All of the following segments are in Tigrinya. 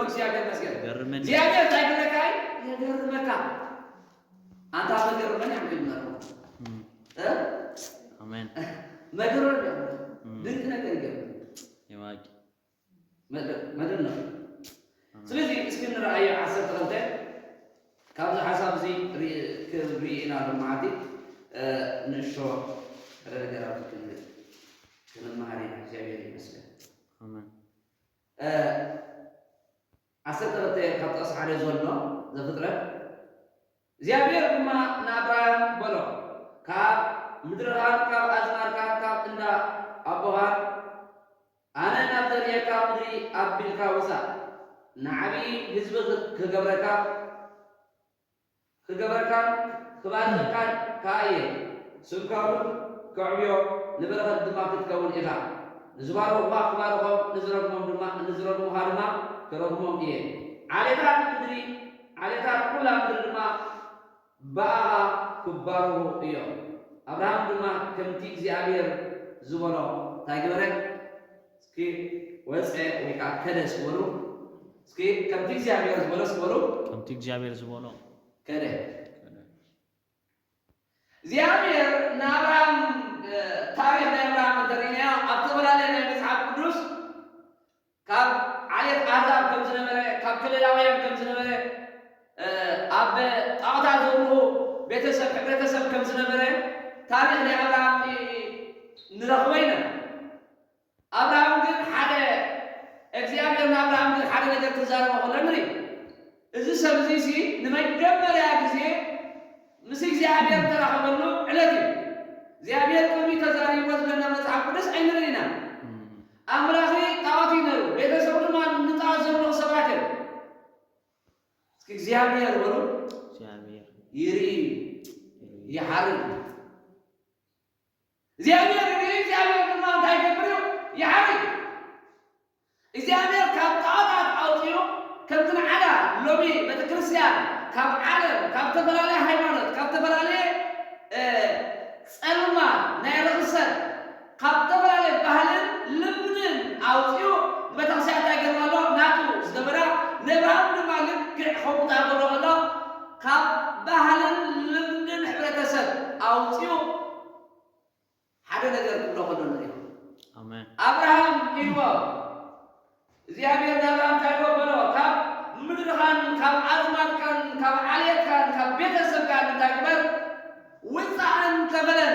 እግዚኣብሔር ይመስገን። ገርመኒ። እግዚኣብሔር እንታይ ክብለካ እዩ? የገርመካ። ኣንታ መገረመኒ ኣንተ ይመረው እም፣ እ? ኣሜን። መገረመኒ ኣንተ እም፣ ድንቅ ነገር ይገርም የዋቂ መደ- መደነቅ። ስለዚህ እስኪ እንረኣየ ዓሰርተ ክልተ ካብዚ ሓሳብ እዚ ርኢ- ክንርኢ ኢና ሎማዓንቲ እ፣ ንእሽቶ ሓደ ነገራት ክንብል ክንመሃር ኢና። እግዚኣብሔር ይመስገን። ኣሜን። እ፣ ዓሰርተ ክልተ ካብ ጥቕሲ ሓደ ዘሎ ዘፍጥረት እግዚኣብሔር ድማ ንኣብራም በሎ ካብ ምድርኻን ካብ ኣዝማድካን ካብ እንዳ ኣቦኻን ኣነ ናብ ዘርእየካ ምድሪ ኣቢልካ ውፃእ ንዓብዪ ህዝቢ ክገብረካ ክገብረካን ክባርኸካን ከኣ እየ። ስምካ እውን ከዕብዮ ንበረኸት ድማ ክትከውን ኢኻ። ንዝባረኹኻ ክባርኾም ንዝረግሞም ድማ ንዝረግሙኻ ድማ ክረግሞም እየ። ዓሌታት ምድሪ ዓሌታት ኩላ ምድሪ ድማ ብኣኻ ክባረኹ እዮም። ኣብርሃም ድማ ከምቲ እግዚኣብሔር ዝበሎ እንታይ ገበረ? እስኪ ወፀ ወይ ከዓ ከደ ስበሉ። እስኪ ከምቲ እግዚኣብሔር ዝበሎ ስበሉ። ከምቲ እግዚኣብሔር ዝበሎ ከደ። እግዚኣብሔር ንኣብርሃም ታሪክ ናይ ኣብርሃም እንተሪእናዮ ኣብ ዝተፈላለየ ናይ መፅሓፍ ቅዱስ ካብ ዓሌት ኣሕዛብ ከም ዝነበረ ካብ ከለዳውያን ከም ዝነበረ ኣብ ጣዖታት ዘምልኹ ቤተሰብ ሕብረተሰብ ከም ዝነበረ ታሪክ ናይ ኣብርሃም ንረኽቦ ኢና። ኣብርሃም ግን ሓደ እግዚኣብሔር ንኣብርሃም ግን ሓደ ነገር ክዛረቦ ከሎ ንርኢ። እዚ ሰብ እዚ ሲ ንመጀመርያ ግዜ ምስ እግዚኣብሔር ተራኸበሉ ዕለት እዩ። እግዚኣብሔር ቅድሚ ተዛሪብዎ ዝብለና መጽሓፍ ቅዱስ ኣይንርኢ ኢና። ኣምላኺ ጣዖት እዩ ነሩ፣ ቤተሰቡ ድማ ንጣዖት ዘምልኹ ሰባት እዮም። እስኪ እግዚኣብሔር በሉ እግዚኣብሔር ይርኢ ይርኢ። ይሓርድ። እግዚኣብሔር ይርኢ፣ እግዚኣብሔር ድማ እንታይ ይገብር እዩ? ይሓርድ። እግዚኣብሔር ካብ ጣዖታት ኣውፅኡ ከምቲ ንዓና ሎሚ ቤተክርስትያን ካብ ዓለም ካብ ዝተፈላለየ ሃይማኖት ካብ ዝተፈላለየ እ፣ ጸልማት ናይ ርኽሰት ካብ ዝተፈላለየ ባህልን ልምድን ኣውፅኡ ንቤተክርስትያን እንታይ ገይርዋ ኣሎ? ናቱ ዝገበራ ንኣብርሃም ድማ ልክዕ ከምኡ እንታይ ገይርዎ ኣሎ? ካብ ባህልን ልምድን ሕብረተሰብ ኣውፅኡ ሓደ ነገር ክብሎ ከሎ ንሪኦ። ኣሜን ኣብርሃም ኢልዎ እግዚኣብሔር ንኣብርሃም እንታይ ኢልዎ በሎ? ካብ ምድርኻን ካብ ኣዝማድካን ካብ ዓሌትካን ካብ ቤተሰብካን እንታይ ግበር ውፃእን ተፈለን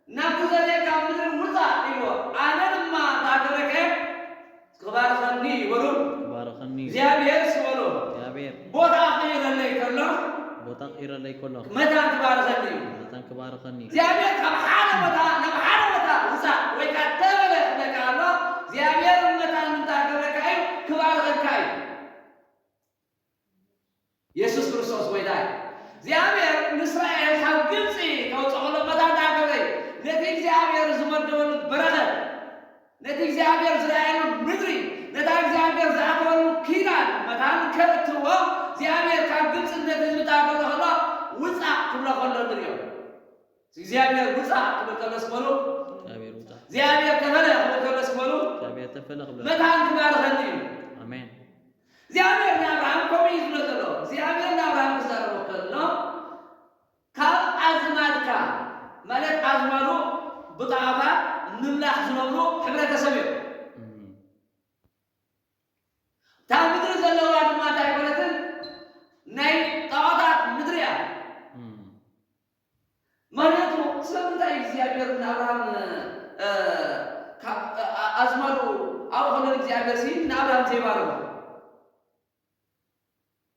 ናብቲ ዘርእየካ ምድሪ ውፃእ ኢልዎ። ኣነ ድማ እንታይ ክብለካ እየ? ክባርኸኒ በሉ። ክባርኸኒ እግዚኣብሔር ስበሉ እግዚኣብሔር ቦታ ክይረለይ ከሎ ቦታ ክይረለይ ከሎ መታን ክባርኸኒ እዩ። መታን ክባርኸኒ እግዚኣብሔር ካብ ሓደ ቦታ ናብ ሓደ ቦታ ውፃእ ወይ ከዓ ተበለ ክብለካ ኣሎ። እግዚኣብሔር መታን እንታይ ክብለካ እዩ? ክባርኸካ እዩ። የሱስ ክርስቶስ ጎይታ እዩ። እግዚኣብሔር ንእስራኤል ካብ ግብፂ ከውፅእ ከሎ መታን እንታይ ክብለ እዩ? ነቲ እግዚኣብሔር ዝመደበሉ በረኸት ነቲ እግዚኣብሔር ዝረኣየሉ ምድሪ ነታ እግዚኣብሔር ዝኣተወሉ ኪዳን መታን ከእትዎ እግዚኣብሔር ካብ ግብፂ ነቲ ህዝቢ እንታይ ክብሎ ከሎ ውፃእ ክብሎ ከሎ ንሪኦ። እግዚኣብሔር ውፃእ ክብል ከሎ ስበሉ። እግዚኣብሔር ውፃእ እግዚኣብሔር ተፈለ ክብል ከሎ ስበሉ። እግዚኣብሔር ተፈለ ክብሎ መታን ክባርኸኒ እዩ። ኣሜን እግዚኣብሔር ንኣብርሃም ከምኡ እዩ ዝብሎ ዘሎ። እግዚኣብሔር ንኣብርሃም ክዛረቦ ከሎ ካብ ኣዝማድካ ማለት ኣዝማዱ ብጣዖታት ምምላኽ ዝነብሩ ሕብረተሰብ እዮም። እም፣ እታ ምድሪ ዘለዋ ድማ እንታይ ኮነትን ናይ ጣዖታት ምድሪ እያ። እም፣ ምክንያቱ ስለምንታይ እግዚኣብሔር ንኣብርሃም እ፣ ካብ እ፣ ኣዝማዱ ኣብኡ ከሎ እግዚኣብሔር ሲ ንኣብርሃም ዘይባረኮ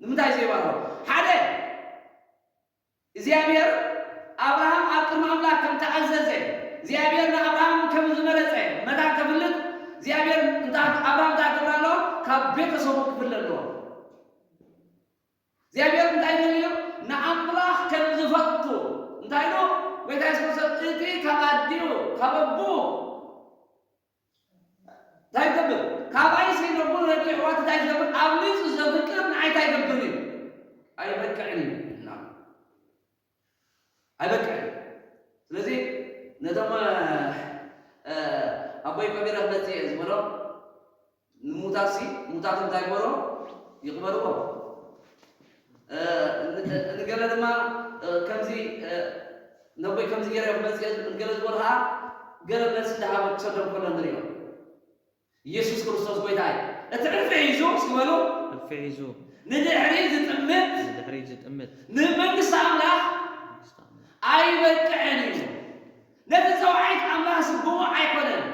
ንምንታይ ዘይባረኮ ሓደ እግዚኣብሔር ኣብርሃም ኣብ ቅድሚ ኣምላኽ ከም ተኣዘዘ እግዚኣብሔር ንኣብርሃም ከም ዝመረፀ መታን ከፍልጥ እግዚኣብሔር እንታይ ኣብርሃም እንታይ ክገብር ኣለዎ ካብ ቤተሰቡ ክፍለ ኣለዎ እግዚኣብሔር እንታይ ይደሊ እዩ ንኣምላኽ ከም ዝፈቱ እንታይ ኢሉ ጎይታ የሱስ ክርስቶስ እቲ ካብ ኣዲኡ ካብ ኣቦኡ እንታይ ይገብር? ካብ ኣይሲ ነቡን ረዲ ኣሕዋት እንታይ ዝገብር? ኣብሊፁ ዘፍቅር ንዓይ እንታይ ይገብር እዩ? ኣይበቅዕን እዩ። ኣይበቅዕን እዩ። ስለዚ ነቶም ኣቦይ ቀቢረ ክመፅእ እየ ዝበሎ ንሙታትሲ፣ ሙታት እንታይ ግበሮ? ይቕበርዎ። እ፣ ን-፣ ንገለ ድማ፣ እ፣ ከምዚ፣ እ፣ ነቦይ ከምዚ ገይረ ክመጽእ ንገለ ዝበሉ ኸዓ ገለ መልሲ እንዳሃበ ክሰዶም ከሎ ንሪኦ። ኢየሱስ ክርስቶስ ጎይታ እዩ። እቲ ዕርፊ ሒዙ፣ እስኪ በሉ፣ ዕርፊ ሒዙ ንድሕሪ ዝጥምት ንድሕሪ ዝጥምት ንመንግስቲ ኣምላኽ መንግስቲ ኣምላኽ ኣይበቅዕን እዩ። ነቲ ጸዋዒት ኣምላኽ ብቑዕ ኣይኮነን።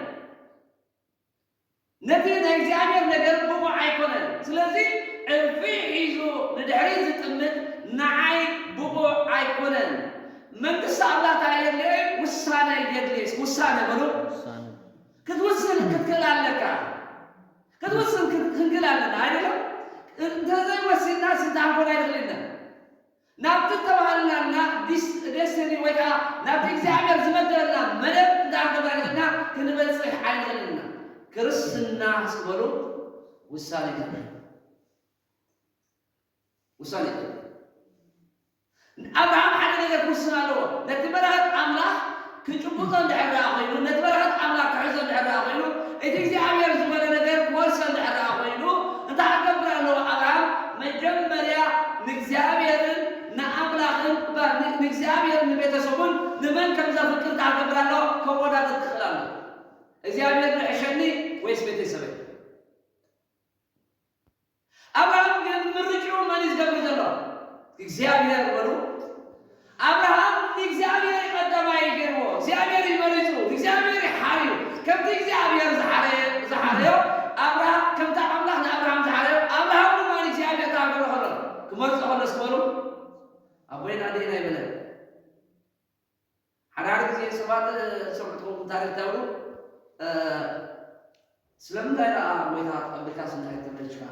ነቲ ናይ እግዚኣብሔር ነገር ብቑዕ ኣይኮነን። ስለዚ ዕርፊ ሒዙ ንድሕሪት ዝጥምት ንዓይ ብቑዕ ኣይኮነን። መንግስቲ ኣምላኽ እንታይ የድልዮ? ውሳነ የድልዮ። ውሳነ በሉ። ውሳነ። ክትውስን ክትክእል ኣለካ። ክትውስን ክት-፣ ክንክእል ኣለና ኣይደለም? እንተዘይወሲንና ስንታንኮን ኣይንኽእልን ኢና። ናብቲ እተባህልናልና ዲስ-፣ ዴስቲኒ ወይ ከዓ ናብቲ እግዚኣብሔር ዝመደበልና መደብ እንዳ ክንገብር ኣይንኽእልና፣ ክንበጽሕ ኣይንኽእልን ኢና። ክርስትና ዝበሉ ውሳኔታት፣ ውሳኔታት። ኣብርሃም ሓደ ነገር ክውስን ኣለዎ። ነቲ መልኣኽ ኣምላኽ ክጭብጦ እንድሕር ደኣ ኮይኑ፣ ነቲ በረኸት ኣምላኽ ክሕዞ እንድሕር ደኣ ኮይኑ፣ እቲ እግዚኣብሔር ዝበሎ ነገር ክወርሶ እንድሕር ደኣ ኮይኑ፣ እንታይ ክገብር ኣለዎ ኣብርሃም? መጀመርያ ንእግዚኣብሔርን ንኣምላኽን፣ ባ-፣ ን-፣ ንእግዚኣብሔር ንቤተሰቡን ንመን ከም ዘፍቅር እንታይ ክገብር ኣለዎ? ከወዳድር ክኽእል ኣለዎ። እግዚኣብሔር ንሕሸኒ ወይስ ቤተሰበይ? ኣብርሃም ግን ምርጭኡ መን እዩ ዝገብር ዘሎ? እግዚኣብሔር በሉ። ኣብርሃም ንእግዚኣብሔር እዩ ቀዳማይ ገይርዎ። እግዚኣብሔር እዩ መሪጹ። እግዚኣብሔር እዩ ሓርዩ። ከምቲ እግዚኣብሔር ዝሓረየ-፣ ዝሓረዮ ኣብርሃም፣ ከምቲ ኣምላኽ ንኣብርሃም ዝሓረዮ፣ ኣብርሃም ድማ ንእግዚኣብሔር ክገብሮ ከሎ፣ ክመርጾ ከሎ እስኪ በሉ፣ ኣቦይን ኣደይን ኣይበለን። ሓደ ሓደ ግዜ ሰባት፣ እ፣ ዝሰምዑ ትኸውን ታሪኽ እንታይ ይብሉ? እ፣ ስለምንታይ ደኣ ጎይታ ተቐቢልካስ እንታይ ተመልሽካ?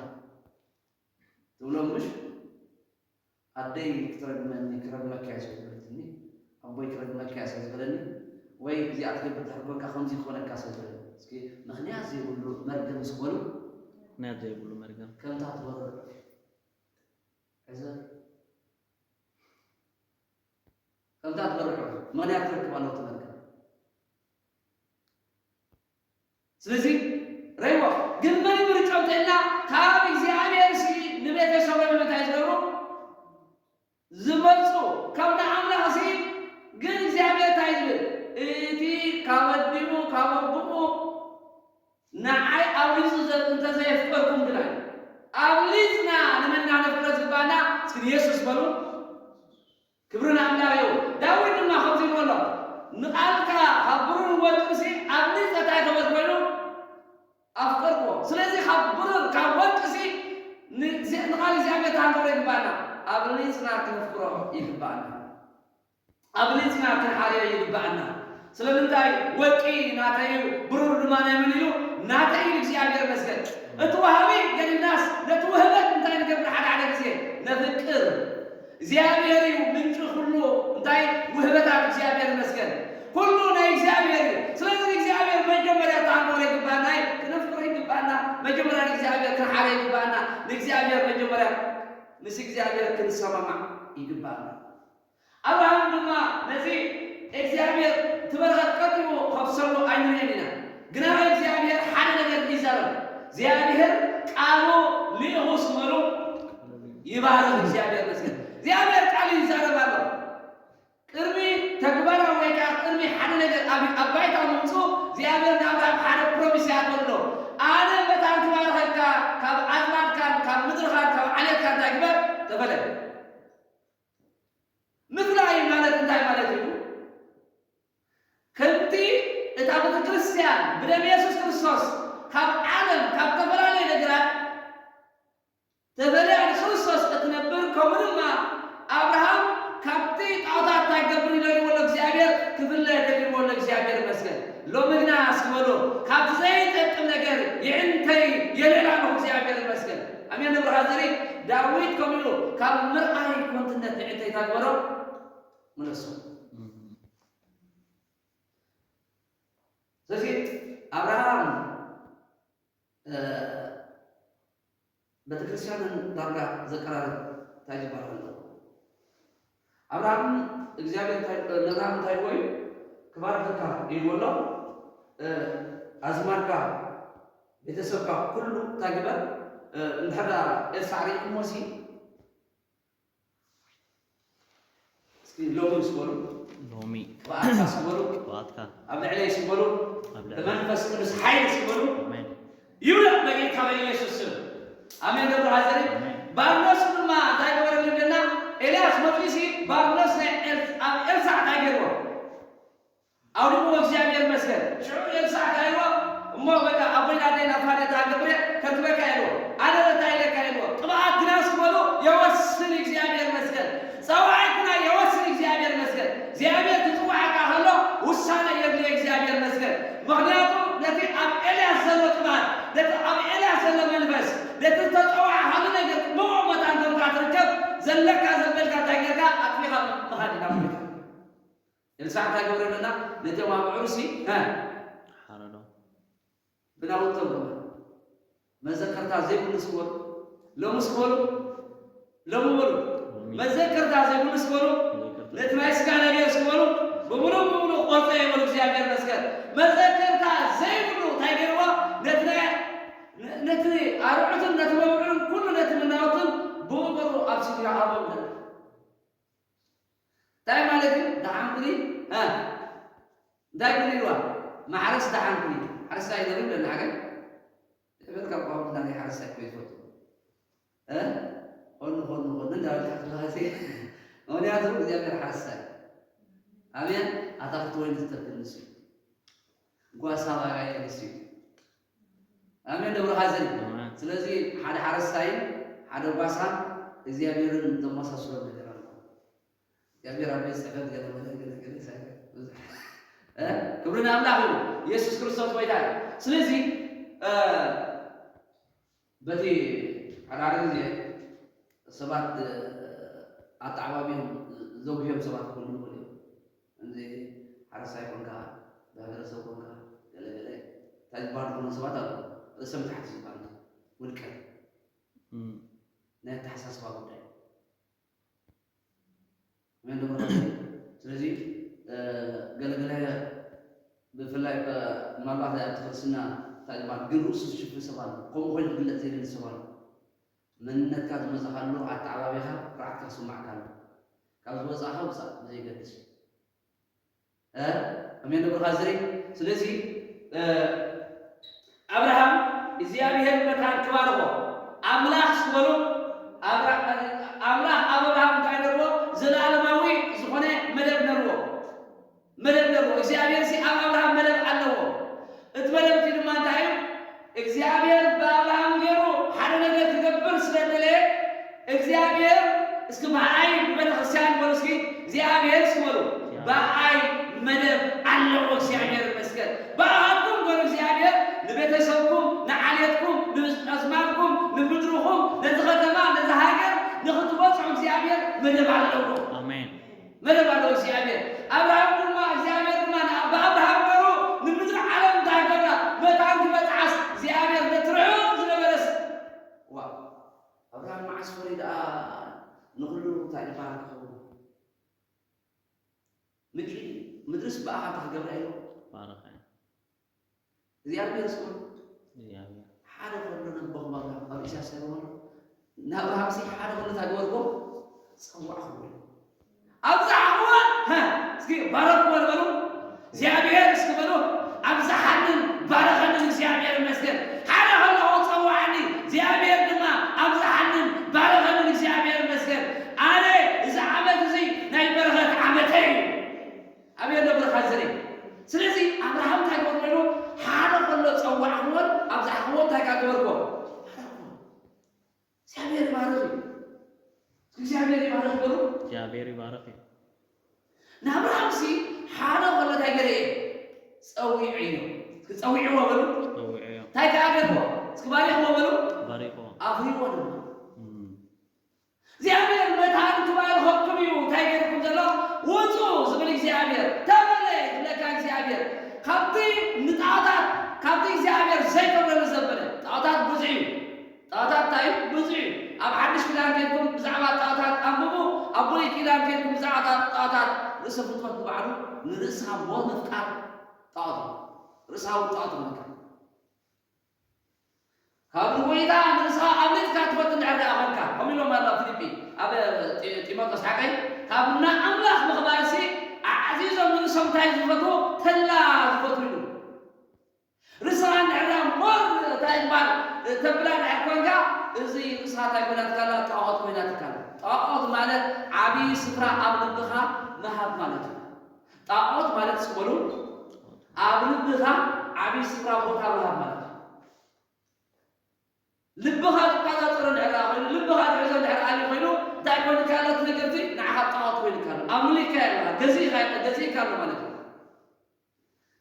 ትብሎም ምሽ? ኣደይ ክትረግመኒ፣ ክረግመካ እየ ስለ ዝበለትኒ፣ ኣቦይ ክረግመካ እየ ስለ ዝበለኒ፣ ወይ እዚኣ ትገብር እንድሕር ኮንካ ከምዚ ክኾነካ ስለ ዝበለኒ። እስኪ ምኽንያት ዘይብሉ መርገም እስኪ በሉ። ምኽንያት ዘይብሉ መርገም። ከምታ ትበርር ዑፍ። ሕዘ ከምታ ትበርር ዑፍ ምኽንያት ክረክብ ኣለዎ እቲ መርገም። ስለዚ ረይዎ ግን መን ምርጫው እንተኢልና ካብ እግዚኣብሔር ሲ ንቤተሰቦም እንታይ ዝገብሩ ዝመፁ ካብ ንኣምላኽ ሲ ግን እግዚኣብሔር እንታይ ዝብል እቲ ካብ ኣዲኡ ካብ ኣቦኡ ንዓይ ኣብሊፁ ዘ-፣ እንተዘየፍቀርኩም ግና እዩ። ኣብሊፅና ንመን ኢና ነፍቅሮ ዝግባኣና? እስኪ ንየሱስ በሉ። ክብሪ ንኣምላኽ ይኹን። ዳዊት ድማ ከምዚ ይብሎ ኣሎ፣ "ንቓልካ ካብ ብሩር ወርቅሲ ኣብሊፀ እንታይ ገበር ኮይኑ ኣፍቀርክዎ። ስለዚ ካብ ብሩር፣ ካብ ወርቅሲ ንእግዚ-፣ ንቓል እግዚኣብሔር እንታይ ክንገብሮ ይግባኣና? ኣብሊፅና ክነፍቅሮ ይግባኣና። ኣብሊፅና ክንሓርዮ ይግባኣና። ስለምንታይ? ወርቂ ናተይ እዩ፣ ብሩር ድማ ናይ መን ኢሉ? ናተይ ኢሉ እግዚኣብሔር ይመስገን። እቲ ወሃቢ ገዲፍናስ ነቲ ውህበት እንታይ ንገብር? ሓደ ሓደ ግዜ ነፍቅር። እግዚኣብሔር እዩ ምንጪ ኩሉ እንታይ ውህበታት። እግዚኣብሔር ይመስገን። ኩሉ ናይ እግዚኣብሔር እዩ። ስለዚ እግዚኣብሔር መጀመርያ እንታይ ክንገብሮ ይግባና? ክነፍቅሮ ይግባና። መጀመርያ ንእግዚኣብሔር ክንሓርዮ ይግባና። ንእግዚኣብሔር መጀመርያ ምስ እግዚኣብሔር ክንሰማማዕ ይግባና። ኣብርሃም ድማ ነዚ እግዚኣብሔር እቲ በረኸት ቀጥ ኢሉ ከፍሰሉ ኣይንርእዮን ኢና። ግና እግዚኣብሔር ሓደ ነገር ይዛረብ። እግዚኣብሔር ቃሉ ልኢኹ ስመሉ ይባርኽ። እግዚኣብሔር ይመስገን። እግዚኣብሔር ቃሉ ይዛረብ ኣሎ። ቅድሚ ተግባራዊ ወይ ከዓ ቅድሚ ሓደ ነገር ኣብ፣ ኣብ ባይታ ምምፅኡ እግዚኣብሔር ንኣብርሃም ሓደ ፕሮሚስ ይኣትወሉ። "ኣነ መታን ክባርኸካ፣ ካብ ኣዝማድካን ካብ ምድርኻን ካብ ዓሌትካ እንታይ ግበር?" ተፈለ። ምፍላይ ማለት እንታይ ማለት እዩ? ከምቲ እታ ቤተ ክርስቲያን ብደም የሱስ ክርስቶስ ካብ ዓለም፣ ካብ ዝተፈላለዩ ነገራት ተፈልያ ንክርስቶስ እትነብር፣ ከምኡ ድማ ኣብርሃም ካብቲ ጣዖታት እንታይ ክገብር ደልይዎ ኣሎ እግዚኣብሔር? ክፍለ ደልይዎ ኣሎ እግዚኣብሔር ይመስገን። ሎሚ ግና እስኪ በሉ፣ ካብቲ ዘይጠቅም ነገር የዕንተይ የልዕል ኣለኹ እግዚኣብሔር ይመስገን። ኣሜን። ንብርሃ ዘርኢ ዳዊት ከምኡ ኢሉ ካብ ምርኣይ ኮንትነት ንዕንተይ እንታይ ግበሮ? ምለሶ። ስለዚ ኣብርሃም፣ እ፣ ቤተክርስትያንን ዳርጋ ዘቀራርብ እንታይ ዝበሃል ኣሎ? ኣብርሃም እግዚኣብሔር እንታይ፣ ንኣብርሃም እንታይ ኢልዎ እዩ? ክባርኸካ ኢልዎ ኣሎ። እ፣ ኣዝማድካ ቤተሰብካ ኩሉ እንታይ ግበር? እ፣ እንድሕር ደኣ ኤልሳዕ ርኢኹሞ ሲ፣ እስኪ ሎሚ ምስ በሉ፣ ሎሚ ቅብኣትካ እስኪ በሉ፣ ቅብኣትካ ኣብ ልዕለይ እስኪ በሉ፣ ኣብ ልዕለይ ብመንፈስ ቅዱስ ሓይሊ እስኪ በሉ። ኣሜን። ይውደቕ በጌታ በኢየሱስ ስም። ኣሜን። ደብረ ሐዘሪ ኣሜን። ባርኖስ ድማ እንታይ ገበረሉ ኢለና? ኤልያስ መጺኡ ሲ ባርኖስ ናይ ኤል-፣ ኣብ ኤልሳዕ እንታይ ገይርዎ? ኣውዲቕዎ። እግዚኣብሔር ይመስገን። ሽዑ ኤልሳዕ እንታይ ኢልዎ? እሞ በቃ ኣቦይ ናተይ ናብታ ነታ ገብረ ከርክበካ ኢልዎ። ኣነ እንታይ ኢለካ ኢልዎ? ቅብኣት ግና እስኪ በሉ የወስን። እግዚኣብሔር ይመስገን። ጸዋዒትና የወስን። እግዚኣብሔር ይመስገን። እግዚኣብሔር ክጽውዓካ ከሎ ውሳነ የድልዮ። እግዚኣብሔር ይመስገን። ምኽንያቱ ነቲ ኣብ ኤልያስ ዘሎ ቅብኣት፣ ነቲ ኣብ ኤልያስ ዘሎ መንፈስ፣ ነቲ ዝተጸዋዕካሉ ነገር ብኡ መታን ከምካ ትርከብ ዘለካ ዘበልካ እንታይ ጌርካ ኣጥፊኻ ምኻድ ኢና። ኤልሳዕ እንታይ ገብረ ኣለና? ነቶም ኣብ ዕሩሲ፣ እ፣ ሓረዶ። ብናውቶም ገበረ። መዘከርታ ዘይብሉ እስኪ በሉ። ሎሚ እስኪ በሉ። ሎሚ በሉ። ሎሚ። መዘከርታ ዘይብሉ እስኪ በሉ። መዘከርታ። ነቲ ናይ ስጋ ነገር እስኪ በሉ። ብምሉእ ብምሉእ ቆርጸ ይበሉ። እግዚኣብሔር ይመስገን። መዘከርታ ዘይብሉ እንታይ ገይርዎ? ነቲ ናይ፣ ነ-፣ ነቲ ኣርዑትን ነቲ መብዕዑን ኩሉ ነቲ ምናውትን ብኡ በሉ ኣብ ሲድራ ኣበው ነለ። እንታይ ማለት እዩ? ደሓን ኩኒ፣ እ፣ እንታይ ኩኒ ኢልዋ? ማሕረስ ደሓን ኩኒ። ሓረስታይ ዘርኢ ብለና ሓገን። ትዕበል ካብ ቋንቋ ናይ ሓረስታይ እኮ ይፈቱ። እ? ኾኑ፣ ኾኑ፣ ኾኑ እንዳበልካ ከለኻ እዚ፣ ምኽንያቱ እግዚኣብሔር ሓረስታይ። ኣሜን። ኣታኽልቲ ወይኒ ዝተክል ንሱ እዩ። ጓሳ ባርያ ንሱ እዩ። ኣሜን። ደብረ ሐዘሪ። ኣሜን። ስለዚ ሓደ ሓረስታይን ሓደ ጓሳን እግዚኣብሔርን ዘመሳስሎም ነገር ኣሎ። እግዚኣብሔር ኣብ ቤት ጽሕፈት ገለ መለ ገለ ገለ ሳይቀር ብዙሕ፣ እ? ክብሪ ንኣምላኽ ይሁን። ኢየሱስ ክርስቶስ ጎይታ እዩ። ስለዚ፣ እ፣ በቲ ሓደ ሓደ ግዜ ሰባት፣ እ፣ ኣተዓባቢኦም ዘጉህዮም ሰባት ክህልዉ ይኽእሉ እዮም። ከምዚ ሓረስታይ ኮንካ፣ ብሕብረተሰብ ኮንካ፣ ገለ ገለ እንታይ ዝበሃሉ ዝኾኑ ሰባት ኣለዉ። ርእሰ ምትሓት ዝበሃል ውድቀት። እም። ናይ ኣተሓሳስባ ጉዳይ። ኣሜን ዶ? ስለዚ፣ እ፣ ገለገለ ብፍላይ ከ ምናልባት ኣብቲ ክርስትና እንታይ ዝበሃል ግን ርእሱ ዝሽፍን ሰብ ኣሎ። ከምኡ ኮይኑ ክግለጽ ዘይደሊ ሰብ ኣሎ። መንነትካ ዝመጻኻሉ ኣተዓባቢኻ ኩርዓትካ ክስማዕካ ኣሎ። ካብ ዝወጻእኻ ውጻእ ብዘይገድስ። እ? ኣሜን ዶ ብርኻ ዝሪ? ስለዚ፣ እ፣ ኣብርሃም እግዚኣብሔር መታን ክባርኾ ኣምላኽ ዝበሎ ኣብራ-፣ ኣምላኽ ኣብ ኣብርሃም እንታይ ነርዎ? ዘለኣለማዊ ዝኾነ መደብ ነርዎ። መደብ ነርዎ። እግዚኣብሔር ሲ ኣብ ኣብርሃም መደብ ኣለዎ። እቲ መደብ እቲ ድማ እንታይ እዩ? እግዚኣብሔር ብኣብርሃም ገይሩ ሓደ ነገር ክገብር ስለ ደለየ፣ እግዚኣብሔር እስኪ ብኣይ ብቤተ ክርስቲያን በሉ እስኪ፣ እግዚኣብሔር እስኪ በሉ፣ ብኣይ መደብ ኣለዎ። እግዚኣብሔር ይመስገን። ብኣኻትኩም ገሩ እግዚኣብሔር ንቤተሰብኩም፣ ንዓሌትኩም፣ ንኣዝማድኩም፣ ንምድርኹም፣ ነዚ ከተማ፣ ነዚ ሃገር ንኽትበጽሑ እግዚኣብሔር መደብ ኣለዎ። ኣሜን። መደብ ኣለዎ እግዚኣብሔር። ኣብርሃም ድማ፣ እግዚኣብሔር ድማ ንኣ-፣ ብኣብርሃም ገሩ ንምድሪ ዓለም እንታይ ገብራ? መታን ክበጽዓስ እግዚኣብሔር ነቲ ርሑቕ ዝነበረስ። ዋው! ኣብርሃም መዓስ ፈርዩ ደኣ ንኹሉ እንታይ ዝበሃል ክኸውን? ምድሪ፣ ምድርስ ብኣኻ እንታይ ክገብራ ኢሉ? ባረኸ። እግዚኣብሔር ስሙ። እግዚኣብሔር። ሓደ ከሎ ነቦኹም ኣብርሃም፣ ኣብ ኢሳያስ እንታይ በሎ? ንኣብርሃምሲ ሓደ ከሎ እንታይ ገበርኩ? ጸዋዕኩዎ። ኣብዝሓኽዎ፣ ሀ፣ እስኪ ባረኽዎ በሉ። እግዚኣብሔር እስኪ በሉ። ኣብዝሓንን ባረኸንን እግዚኣብሔር ይመስገን። ሓደ ከለኹ ጸዋዓኒ፣ እግዚኣብሔር ድማ ኣብዝሓንን ባረኸንን እግዚኣብሔር ይመስገን። ኣነ እዚ ዓመት እዚ ናይ በረኸት ዓመተይ እዩ። ኣሜን ዶ ብርኻ ዝሪ? ስለዚ ኣብርሃም እንታይ ገበርኩ ኢሉ ሓደ ከሎ ጸዋዕክዎን ኣብዝሓኽዎ እንታይ ገበርኩዎ? ባረኽዎ። እግዚኣብሔር ይባርኽ እዩ። እግዚኣብሔር ይባርኽ በሉ። እግዚኣብሔር ይባርኽ እዩ። ንኣብርሃምሲ ሓደ ከሎ እንታይ ገይረ እየ? ጸዊዐዮ። እስኪ ጸዊዕዎ በሉ። ጸዊዐዮ። እንታይ ከኣ ገይርዎ? እስኪ ባሪኽዎ በሉ። ባሪኽዎ። ኣፍርይዎ ድማ። እም። እግዚኣብሔር መታን ክባርኸኩም እዩ። እንታይ ገይርኩም ዘሎ? ውጹ ዝብል እግዚኣብሔር። ተበለ ዝብለካ እግዚኣብሔር። ካብቲ ንጣዖታት፣ ካብቲ እግዚኣብሔር ዘይከብረሉ ዘበለ። ጣዖታት ብዙሕ እዩ። ጣዖታት እንታይ እዩ? ብዙሕ እዩ። ኣብ ሓድሽ ኪዳን ከይድኩም ብዛዕባ ጣዖታት ኣንብቡ። ኣብ ብሉይ ኪዳን ከይድኩም ብዛዕባ ጣ-፣ ጣዖታት ርእሰ ፍትወት ንባዕሉ ንርእስኻ ሞት ምፍቃር ጣዖት እዩ። ርእሳዊ ጣዖት ምፍቃር። ካብ ንጎይታ ንርእስኻ ኣብሊጽካ ትፈቱ እንድሕር ደኣ ኾንካ፣ ከምኡ ኢሎም ኣሎ ፊልጲ ኣብ ጢ-፣ ጢሞቴዎስ ሓቀይ፣ ካብ ንኣምላኽ ምኽባርሲ ኣዕዚዞም ንርእሶም እንታይ ዝፈትዉ፣ ተላ ዝፈትዉ ኢሉ። ርእስኻ እንድሕር ደኣ ሞር እንታይ እምበር ተብላ እንድሕር ኮንካ፣ እዚ ርእስኻ እንታይ ኮይናትካ ኣላ? ጣዖት ኮይናትካ ኣላ። ጣዖት ማለት ዓብዪ ስፍራ ኣብ ልብኻ ምሃብ ማለት እዩ። ጣዖት ማለት እስኪ በሉ፣ ኣብ ልብኻ ዓብዪ ስፍራ ቦታ ምሃብ ማለት እዩ። ልብኻ ዝቆጻጸሮ እንድሕር ደኣ ኮይኑ፣ ልብኻ ዝሕዞ እንድሕር ኣልዩ ኮይኑ፣ እንታይ ኮይኑካ ኣሎ? እቲ ነገር እዚ ንዓኻ ጣዖት ኮይኑካ ኣሎ። ኣምሊካ ኣለኻ፣ ገዚእካ፣ ገዚእካ ኣሎ ማለት እዩ።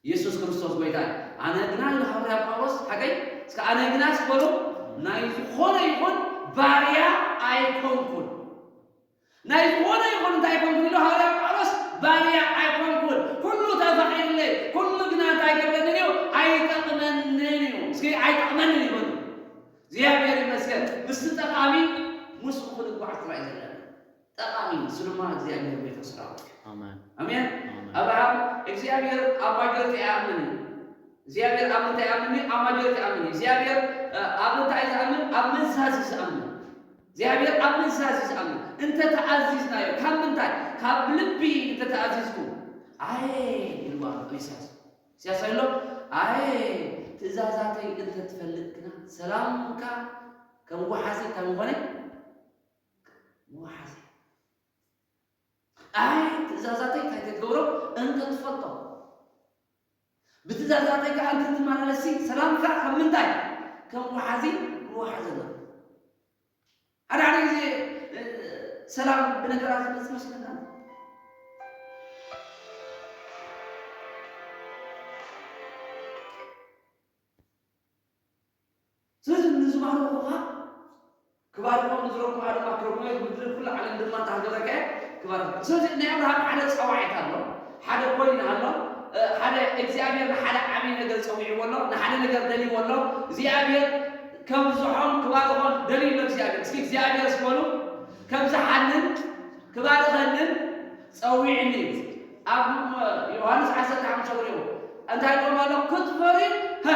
የሱስ ክርስቶስ ጎይታ እዩ። ኣነ ግና ኢሉ ሃዋርያ ጳውሎስ ሓቀይ፣ እስከ ኣነ ግና እስኪ በሉ፣ ናይ ዝኾነ ይኹን ባርያ ኣይኮንኩን። ናይ ዝኾነ ይኹን እንታይ ኣይኮንኩን ኢሉ ሃዋርያ ጳውሎስ፣ ባርያ ኣይኮንኩን። ኩሉ ተፈቒዱለይ፣ ኩሉ ግና እንታይ ይገብረንን እዩ? ኣይጠቕመንን እዩ። እስኪ ኣይጠቕመንን ይበሉ። እግዚኣብሔር ይመስገን። ምስቲ ጠቓሚ ምስኡ ክንጓዓዝ ጥራይ እዩ ዘለና። ጠቓሚ ንሱ ድማ እግዚኣብሔር ቤተ ሰራዊት እዩ። ኣሜን። ኣሜን። ኣሜን። ኣብርሃም እግዚኣብሔር ኣብ ማጆሪቲ ኣይኣምን እዩ። እግዚኣብሔር ኣብ ምንታይ ይኣምን እዩ? ኣብ ማጆሪቲ ይኣምን እዩ። እግዚኣብሔር፣ እ፣ ኣብ ምንታይ እዩ ዝኣምን? ኣብ ምእዛዝ እዩ ዝኣምን። እግዚኣብሔር ኣብ ምእዛዝ እዩ ዝኣምን። እንተ ተኣዚዝናዮ፣ ካብ ምንታይ? ካብ ልቢ እንተ ተኣዚዝኩ፣ ኣየ ኢልዋ ኣሎ ኢሳያስ። ኢሳያስ ኣሎ፣ ኣየ ትእዛዛተይ እንተ ትፈልጥ ግና ሰላምካ ከም ወሓዚ እንታይ ምኾነ? መውሓዚ። ኣይ ትእዛዛተይ እንታይ ተትገብሮ እንተ ትፈልጦ፣ ብትእዛዛተይ ከዓ እንተ ትመላለሲ ሰላምካ ከም ምንታይ? ከም ወሓዚ ምወሓዘና። ሓደ ሓደ ግዜ፣ እ፣ ሰላም ብነገራት ዝመጽእ መስለና። ስለዚ ንዝባርኹኻ ክባርኾም፣ ንዝረግሙኻ ድማ ክረግሙ እዮም፣ ምድሪ ኩሉ ዓለም ድማ እንተ ሃገረካ እያ ክባርኽ። ስለዚ ናይ ኣብርሃም ሓደ ጸዋዒት ኣሎ፣ ሓደ ኮይን ኣሎ፣ እ፣ ሓደ እግዚኣብሔር ንሓደ ዓብዪ ነገር ጸዊዕዎ ኣሎ፣ ንሓደ ነገር ደልይዎ ኣሎ። እግዚኣብሔር ከብዝሖን ክባርኾን ደልዩ ኣሎ እግዚኣብሔር። እስኪ እግዚኣብሔር እስኪ በሉ፣ ከብዝሓንን ክባርኸንን ጸዊዕኒ እዩ። ኣብ ዮሃንስ ዓሰርተ ሓሙሽተ ሪኦ እንታይ ኢልዎም ኣሎ? ክትፈርዩ፣ ሀ፣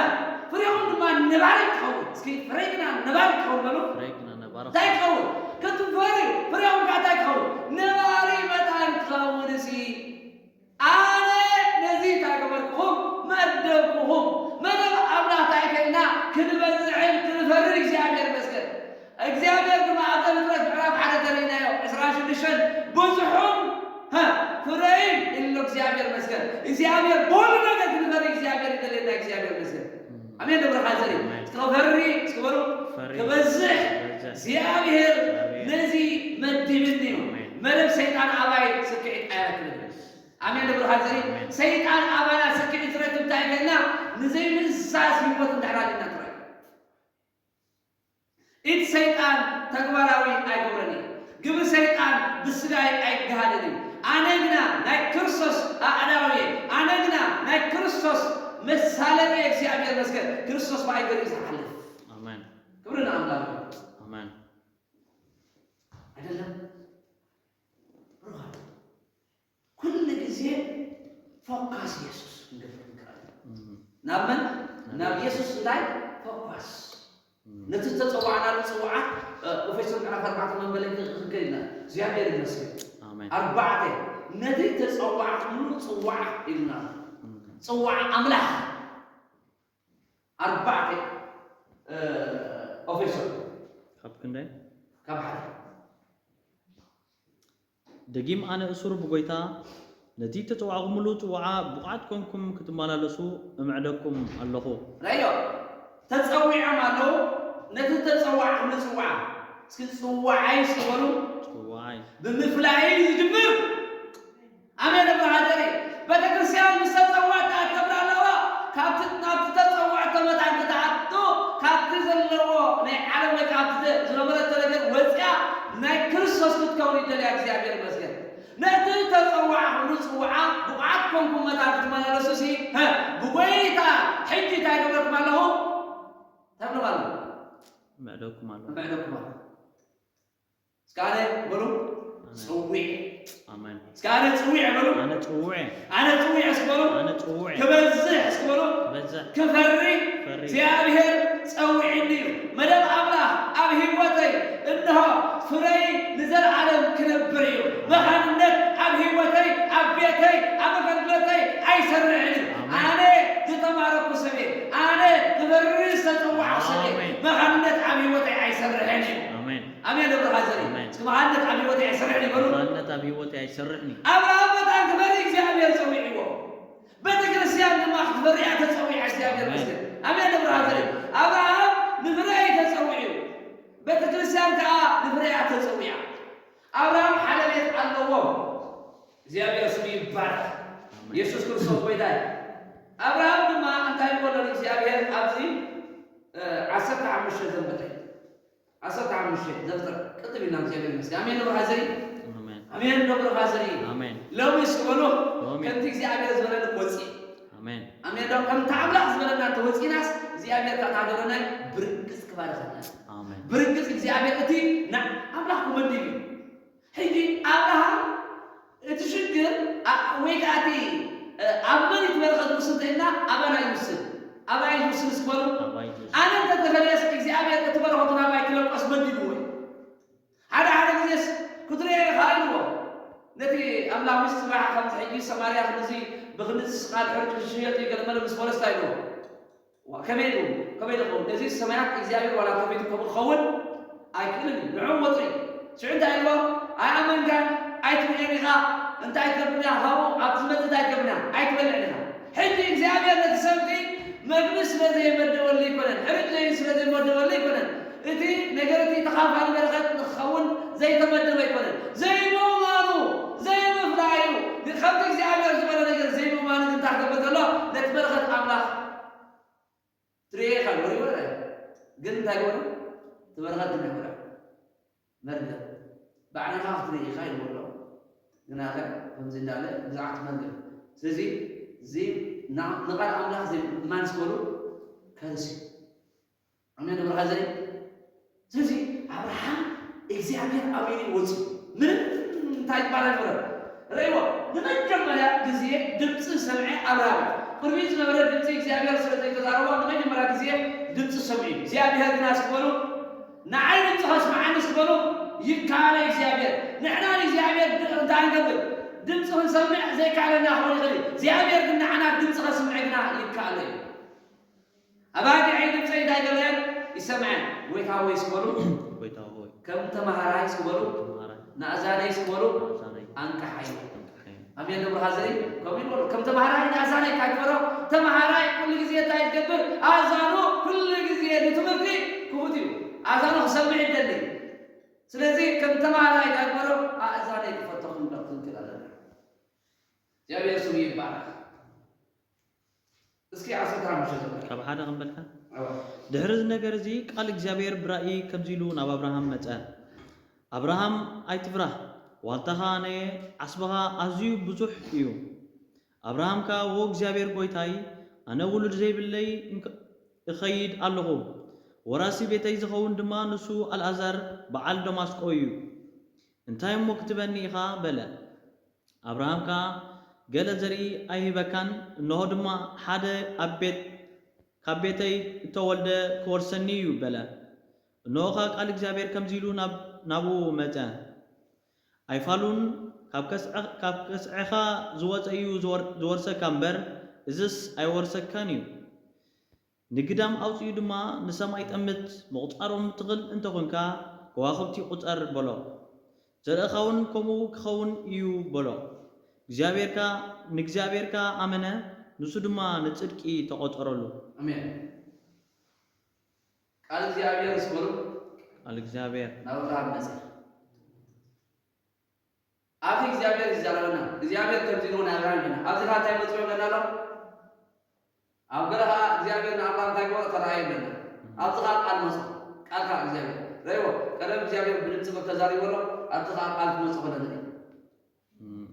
ፍሬኹም ድማ ነባሪ ክኸውን። እስኪ ፍሬ ግና ነባሪ ክኸውን በሉ። ፍሬ ግና ነባሪ እንታይ ክኸውን? ክትፈርዩ፣ ፍሬኹም ከዓ እንታይ ክኸውን? ነባሪ መታን ክኸውን። እዚ ኣነ ነዚ እንታይ ገበርኩኹም? መደብኩኹም። መደብ ኣምላኽ እንታይ ከልና? ክንበዝሕን ክንፈርን እግዚኣብሔር ይመስገን። እግዚኣብሔር ድማ ኣብ ዘፍጥረት ምዕራፍ ሓደ ተሪእናዮ፣ ዕስራን ሽዱሽተን፣ በዝሑን፣ ሀ፣ ፍረይን ኢሉ እግዚኣብሔር ይመስገን። እግዚኣብሔር በሉ ነገር ክንፈሪ እግዚኣብሔር ይደልየና፣ እግዚኣብሔር ይመስገን። ኣሜን። ደብረ ኻዘሪ፣ ኣሜን። እስኪ ፈሪ፣ እስኪ በሉ፣ ፈሪ። ክበዝሕ ክበዝሕ። እግዚኣብሔር ኣሜን። ነዚ መዲብኒ እዩ። ኣሜን። መደብ ሰይጣን ኣባይ ስክዒት ኣይረክብን። ኣሜን። ደብረ ኻዘሪ፣ ኣሜን። ሰይጣን ኣባና ስክዒት ዝረክብ እንታይ ኢልና? ንዘይምእዛዝ ህይወት እንድሕር ኣሊና ጥራይ። ኢድ ሰይጣን ተግባራዊ ኣይገብረን እዩ። ግብሪ ሰይጣን ብስጋይ ኣይገሃድን እዩ። ኣነ ግና ናይ ክርስቶስ ኣእዳው እየ። ኣነ ግና ናይ ክርስቶስ መሳለጥ እየ። እግዚኣብሔር ይመስገን። ክርስቶስ ብኣይ ገይሩ እዩ ዝሓልፍ። ኣሜን። ክብሪ ንኣምላኽ እዩ። ኣሜን። ኣይደለም? ብሩኻት። ኩሉ ግዜ ፎካስ የሱስ ክንገብር ንክእል። እም። ናብ መን? ናብ ናብ የሱስ። የሱስ እንታይ? ፎካስ። እም። ነቲ ዝተጸዋዕናሉ ጽዋዓት፣ እ፣ ኤፌሶን ምዕራፍ ኣርባዕተ መበለኪ ክንከይድ ኢና። እግዚኣብሔር ይመስገን። ኣሜን። ኣርባዕተ፣ ነቲ ተጸዋዕኩምሉ ጽዋዓ ኢልና። እም። ጽዋዓ ኣምላኽ። ኣርባዕተ፣ እ፣ ኤፌሶን። ካብ ክንደይ? ካብ ሓደ። ደጊም ኣነ እሱር ብጎይታ፣ ነቲ ተጸዋዕኩምሉ ጽዋዓ ብቑዓት ኮንኩም ክትመላለሱ እምዕደኩም ኣለኹ። ራዮ፣ ተጸዊዖም ኣለዉ፣ ነቲ ተጸዋዕኩምሉ ጽዋዓ። እስኪ ጽዋዓይ እስኪ በሉ። ጽዋዓይ። ብምፍላይ ዝጅምር። ኣሜን። ደብረ ሃገሪ ቤተ ክርስቲያን ምስ ተጸውዐት ትኣክል ኣለዋ። ካብቲ፣ ናብቲ ተጸውዐቶ መታን ክትኣቱ፣ ካብቲ ዘለዎ ናይ ዓለም ወይ ካብቲ ዝነበረቶ ነገር ወፂኣ ናይ ክርስቶስ ክትከውን ይደልያ። እግዚኣብሔር ይመስገን። ነቲ ተጸዋዕኩምሉ ጽውዓ ብቑዓት ኮንኩም መታን ክትመላለሱ ሲ፣ ሀ፣ ብጎይታ ሕጂ እንታይ ገበርኩም ኣለኹ? እንታይ ብሎም ኣለኹ? ምዕደኩም ኣለኹ። ምዕደኩም ኣለኹ። እስከ ኣነ በሉ፣ ኣነ። ጽዊዕ። ኣሜን። እስከ ኣነ ጽውዕ በሉ። ኣነ ጽውዕ ኣነ ጽውዕ እስኪ በሉ። ኣነ ጽውዕ ክበዝሕ እስኪ በሉ። ክበዝሕ ክፈሪ ክፈሪ እግዚኣብሔር ጸዊዕኒ እዩ። መደብ ኣምላኽ ኣብ ህይወተይ እንሆ ፍረይ ንዘለዓለም ክነብር እዩ። መኻንነት ኣብ ህይወተይ፣ ኣብ ቤተይ፣ ኣብ ኣገልግሎተይ ኣይሰርሕን እዩ። ኣሜን። ኣነ ዝተማረኩ ሰብ እየ። ኣነ ክፈሪ ዝተጸዋዕኩ ሰብ እየ። ኣሜን። መኻንነት ኣብ ህይወተይ ኣይሰርሕን እዩ። ኣሜን። ኣሜን። ደብረ ኻዘሪ ኣሜን። እስኪ መኻንነት ኣብ ህይወተይ ኣይሰርሕን እዩ በሉ። መኻንነት ኣብ ህይወተይ ኣይሰርሕን እዩ። ኣብርሃም መታን ክፈሪ እግዚኣብሔር ጸዊዕዎ። ቤተ ክርስቲያን ድማ ክትፈርያ ተጸዊዓ። እግዚኣብሔር ኣሜን። ይመስገን። ኣሜን። ደብረ ኻዘሪ ኣብርሃም ንፍረ እዩ ተጸዊዑ። ቤተ ክርስቲያን ከዓ ንፍረያ ተጸዊዓ። ኣብርሃም ሓደ ቤት ኣለዎ። እግዚኣብሔር ስሙ ይባረክ። ኣሜን። የሱስ ክርስቶስ ጎይታ እዩ። ኣብርሃም ድማ እንታይ ይበሎ እግዚኣብሔር ኣብዚ እ፣ ዓሰርተ ሓሙሽተ ዘንበተ ዓሰርተ ሓሙሽተ ዘፍጥረት ቅጥብ ኢልና እግዚኣብሔር ይመስገን። ኣሜን። ደብረ ኻዘሪ ኣሜን። ኣሜን። ደብረ ኻዘሪ ኣሜን። ሎሚ እስኪ በሉ ሎሚ። ከምቲ እግዚኣብሔር ዝበለኒ ክወፅእ ኣሜን። ኣሜን። ዶ ከምቲ ኣምላኽ ዝበለና እንተወፂናስ እግዚኣብሔር ካብታ ሃገርና ብርግፅ ክባርኸና ኣሜን። ብርግፅ እግዚኣብሔር እቲ ና ኣምላኽ ክመድብ እዩ። ሕጂ ኣብርሃም እቲ ሽግር ኣ- ወይ ከዓ እቲ እ፣ ኣብ መን እዩ እቲ በረኸት ዝውስን እንተኢልና ኣባና ይውስን። ኣባይ ይውስን እስኪ በሉ። ኣባይ ይውስን። ኣነ እንተተፈለየስ እግዚኣብሔር እቲ በረኸቱ ናባይ ክለቆስ መዲብዎ እዩ። ሓደ ሓደ ግዜስ ክትሪኦ ኢኻ ኢልዎ። ነቲ ኣምላኽ ምስ ጽባሕ ከምዚ ሕጂ ሰማርያ ክንዚ ብክንዚ ስቓል ሕርጭ ዝሽየጥ እዩ ገለ መለ ምስ በለስ እንታይ ኢልዎ? ዋ፣ ከመይ ኢሉ? ከመይ ኢሉ ክኸውን? ነዚ ሰማያት እግዚኣብሔር ዋላ ከፊቱ ከምኡ ክኸውን ኣይክእልን እዩ። ንዕኡ ወጥሪ። ሽዑ እንታይ ኢልዎ? ኣይኣመንካን፣ ኣይትብልዕን ኢኻ፣ እንታይ ትገብር እያ? ካብኡ ኣብ ዝመጽእ እንታይ ትገብር እያ? ኣይትበልዕን ኢኻ። ሕጂ እግዚኣብሔር ነቲ ሰብቲ መግቢ ስለ ዘይመደበሉ ኣይኮነን፣ ሕርጭ ዘይ- ስለ ዘይመደበሉ ኣይኮነን፣ እቲ ነገር እቲ ተኻፋሊ በረኸት ንክኸውን ዘይተመደበ ኣይኮነን። ዘይምእማኑ፣ ዘይምፍራዩ፣ ከምቲ እግዚኣብሔር ዝበሎ ነገር ዘይምእማኑ ግን እንታይ ክገብር ዘሎ? ነቲ በረኸት ኣምላኽ ትርእዮ ኢኻ፣ ወሪዎ ይርአ። ግን እንታይ ገበረ? እቲ በረኸት ግን ኣይበልዐን። መርገም። ባዕልኻ ክትርኢ ኢኻ ኢልዎ ኣሎ። ግናኸ ከምዚ እንዳለ ብዛዕባ እቲ መርገም። ስለዚ እዚ ና- ንቓል ኣምላኽ ዘይምእማን ዝበሉ ከርሲ እዩ። ኣሜን። ደብረ ኻዘሪ። ስለዚ ኣብርሃም እግዚኣብሔር ኣበይኑ ይወፅእ ምንም እንታይ ይባል ኣይነበረን። ረእይዎ። ንመጀመርያ ግዜ ድምፂ ዝሰምዐ ኣብርሃም እዩ። ቅድሚኡ ዝነበረ ድምፂ እግዚኣብሔር ስለ ዘይተዛረቦ ንመጀመርያ ግዜ ድምፂ ሰምዑ እዩ። እግዚኣብሔር ግና እስኪ በሉ ንዓይ ድምፂ ከስምዓኒ እስኪ በሉ። ይከኣለ እግዚኣብሔር። ንሕና ንእግዚኣብሔር ድ- እንታይ ንገብር? ድምፂ ክንሰምዕ ዘይከኣለና ክኾን ይኽእል እዩ። እግዚኣብሔር ግን ንዓና ድምፂ ከስምዕ ግና ይከኣሎ እዩ። ኣባጊዐይ ድምፀይ እንታይ ይገብረን? ይሰምዐን። ጎይታ ሆይ እስኪ በሉ። ጎይታ ሆይ ከም ተማሃራይ እስኪ በሉ። ተማሃራይ ንኣእዛነይ እስኪ በሉ። ኣእዛነይ ኣንቃሓዮ። ኣንቃሓዮ። ኣሜን። ደብረ ኻዘሪ ከምኡ ይበሉ። ከም ተማሃራይ ንኣእዛነይ እንታይ ይግበሮ? ተማሃራይ ኩሉ ግዜ እንታይ ዝገብር? ኣእዛኑ ኩሉ ግዜ ንትምህርቲ ክፉት እዩ። ኣእዛኑ ክሰምዕ ይደሊ። ስለዚ ከም ተማሃራይ እንታይ ይግበሮ? ኣእዛነይ ክፈቶ ክንብል ክንክእል ኣለና። እግዚኣብሔር ስሙ ይባረክ። እስኪ ዓሰርተ ሓሙሽተ ዘምር። ካብ ሓደ ክንበልካ ኣዋ። ድሕሪ እዚ ነገር እዚ ቃል እግዚኣብሔር ብራእይ ከምዚ ኢሉ ናብ ኣብርሃም መጸ። ኣብርሃም ኣይትፍራህ፣ ዋልታኻ ኣነ ዓስብኻ ኣዝዩ ብዙሕ እዩ። ኣብርሃም ከኣ እወ እግዚኣብሔር ጐይታይ፣ ኣነ ውሉድ ዘይብለይ እንክ- እኸይድ ኣለኹ፣ ወራሲ ቤተይ ዝኸውን ድማ ንሱ ኣልኣዛር በዓል ደማስቆ እዩ። እንታይ እሞ ክትበኒ ኢኻ? በለ። ኣብርሃም ከኣ ገለ ዘርኢ ኣይህበካን፣ እንሆ ድማ ሓደ ኣብ ቤት ካብ ቤተይ እተወልደ ክወርሰኒ እዩ በለ። እንሆ ኸኣ ቃል እግዚኣብሔር ከምዚ ኢሉ ናብ ናብኡ መጸ። ኣይፋሉን ካብ ከስዐ ካብ ከስዐኻ ዝወጸ እዩ ዝወር ዝወርሰካ እምበር እዝስ ኣይወርሰካን እዩ። ንግዳም ኣውጺኡ ድማ ንሰማይ ጠምት፣ ምቑጻሮም ትኽእል እንተ ኾንካ ከዋኽብቲ ቁጸር በሎ። ዘርእኻ እውን ከምኡ ክኸውን እዩ በሎ። እግዚኣብሔር ከኣ ንእግዚኣብሔር ከኣ ኣመነ፣ ንሱ ድማ ንጽድቂ ተቖጸረሉ። ኣሜን። ቃል እግዚኣብሔር ምስ በሉ ቃል እግዚኣብሔር ናብ ኣብርሃም መጸ። ኣብዚ እግዚኣብሔር ይዛረበና። እግዚኣብሔር ከምዚ ኢሉ ንኣብርሃም ይብለና። ኣብዚ ኸዓ እንታይ መጺኡ ይብለና ኣሎ? ኣብ ገለ ኸዓ እግዚኣብሔር ንኣብርሃም እንታይ ገበሮ ተራእየ ይብለና። ኣብዚ ኸዓ ቃል መጽኡ። ቃል ኸዓ እግዚኣብሔር። ረእይዎ። ቀደም እግዚኣብሔር ብድምፂ እምበር ተዛሪቡ ኣሎ። ኣብዚ ኸዓ ቃል ክመጽእ ከሎ ንርኢ። እም፣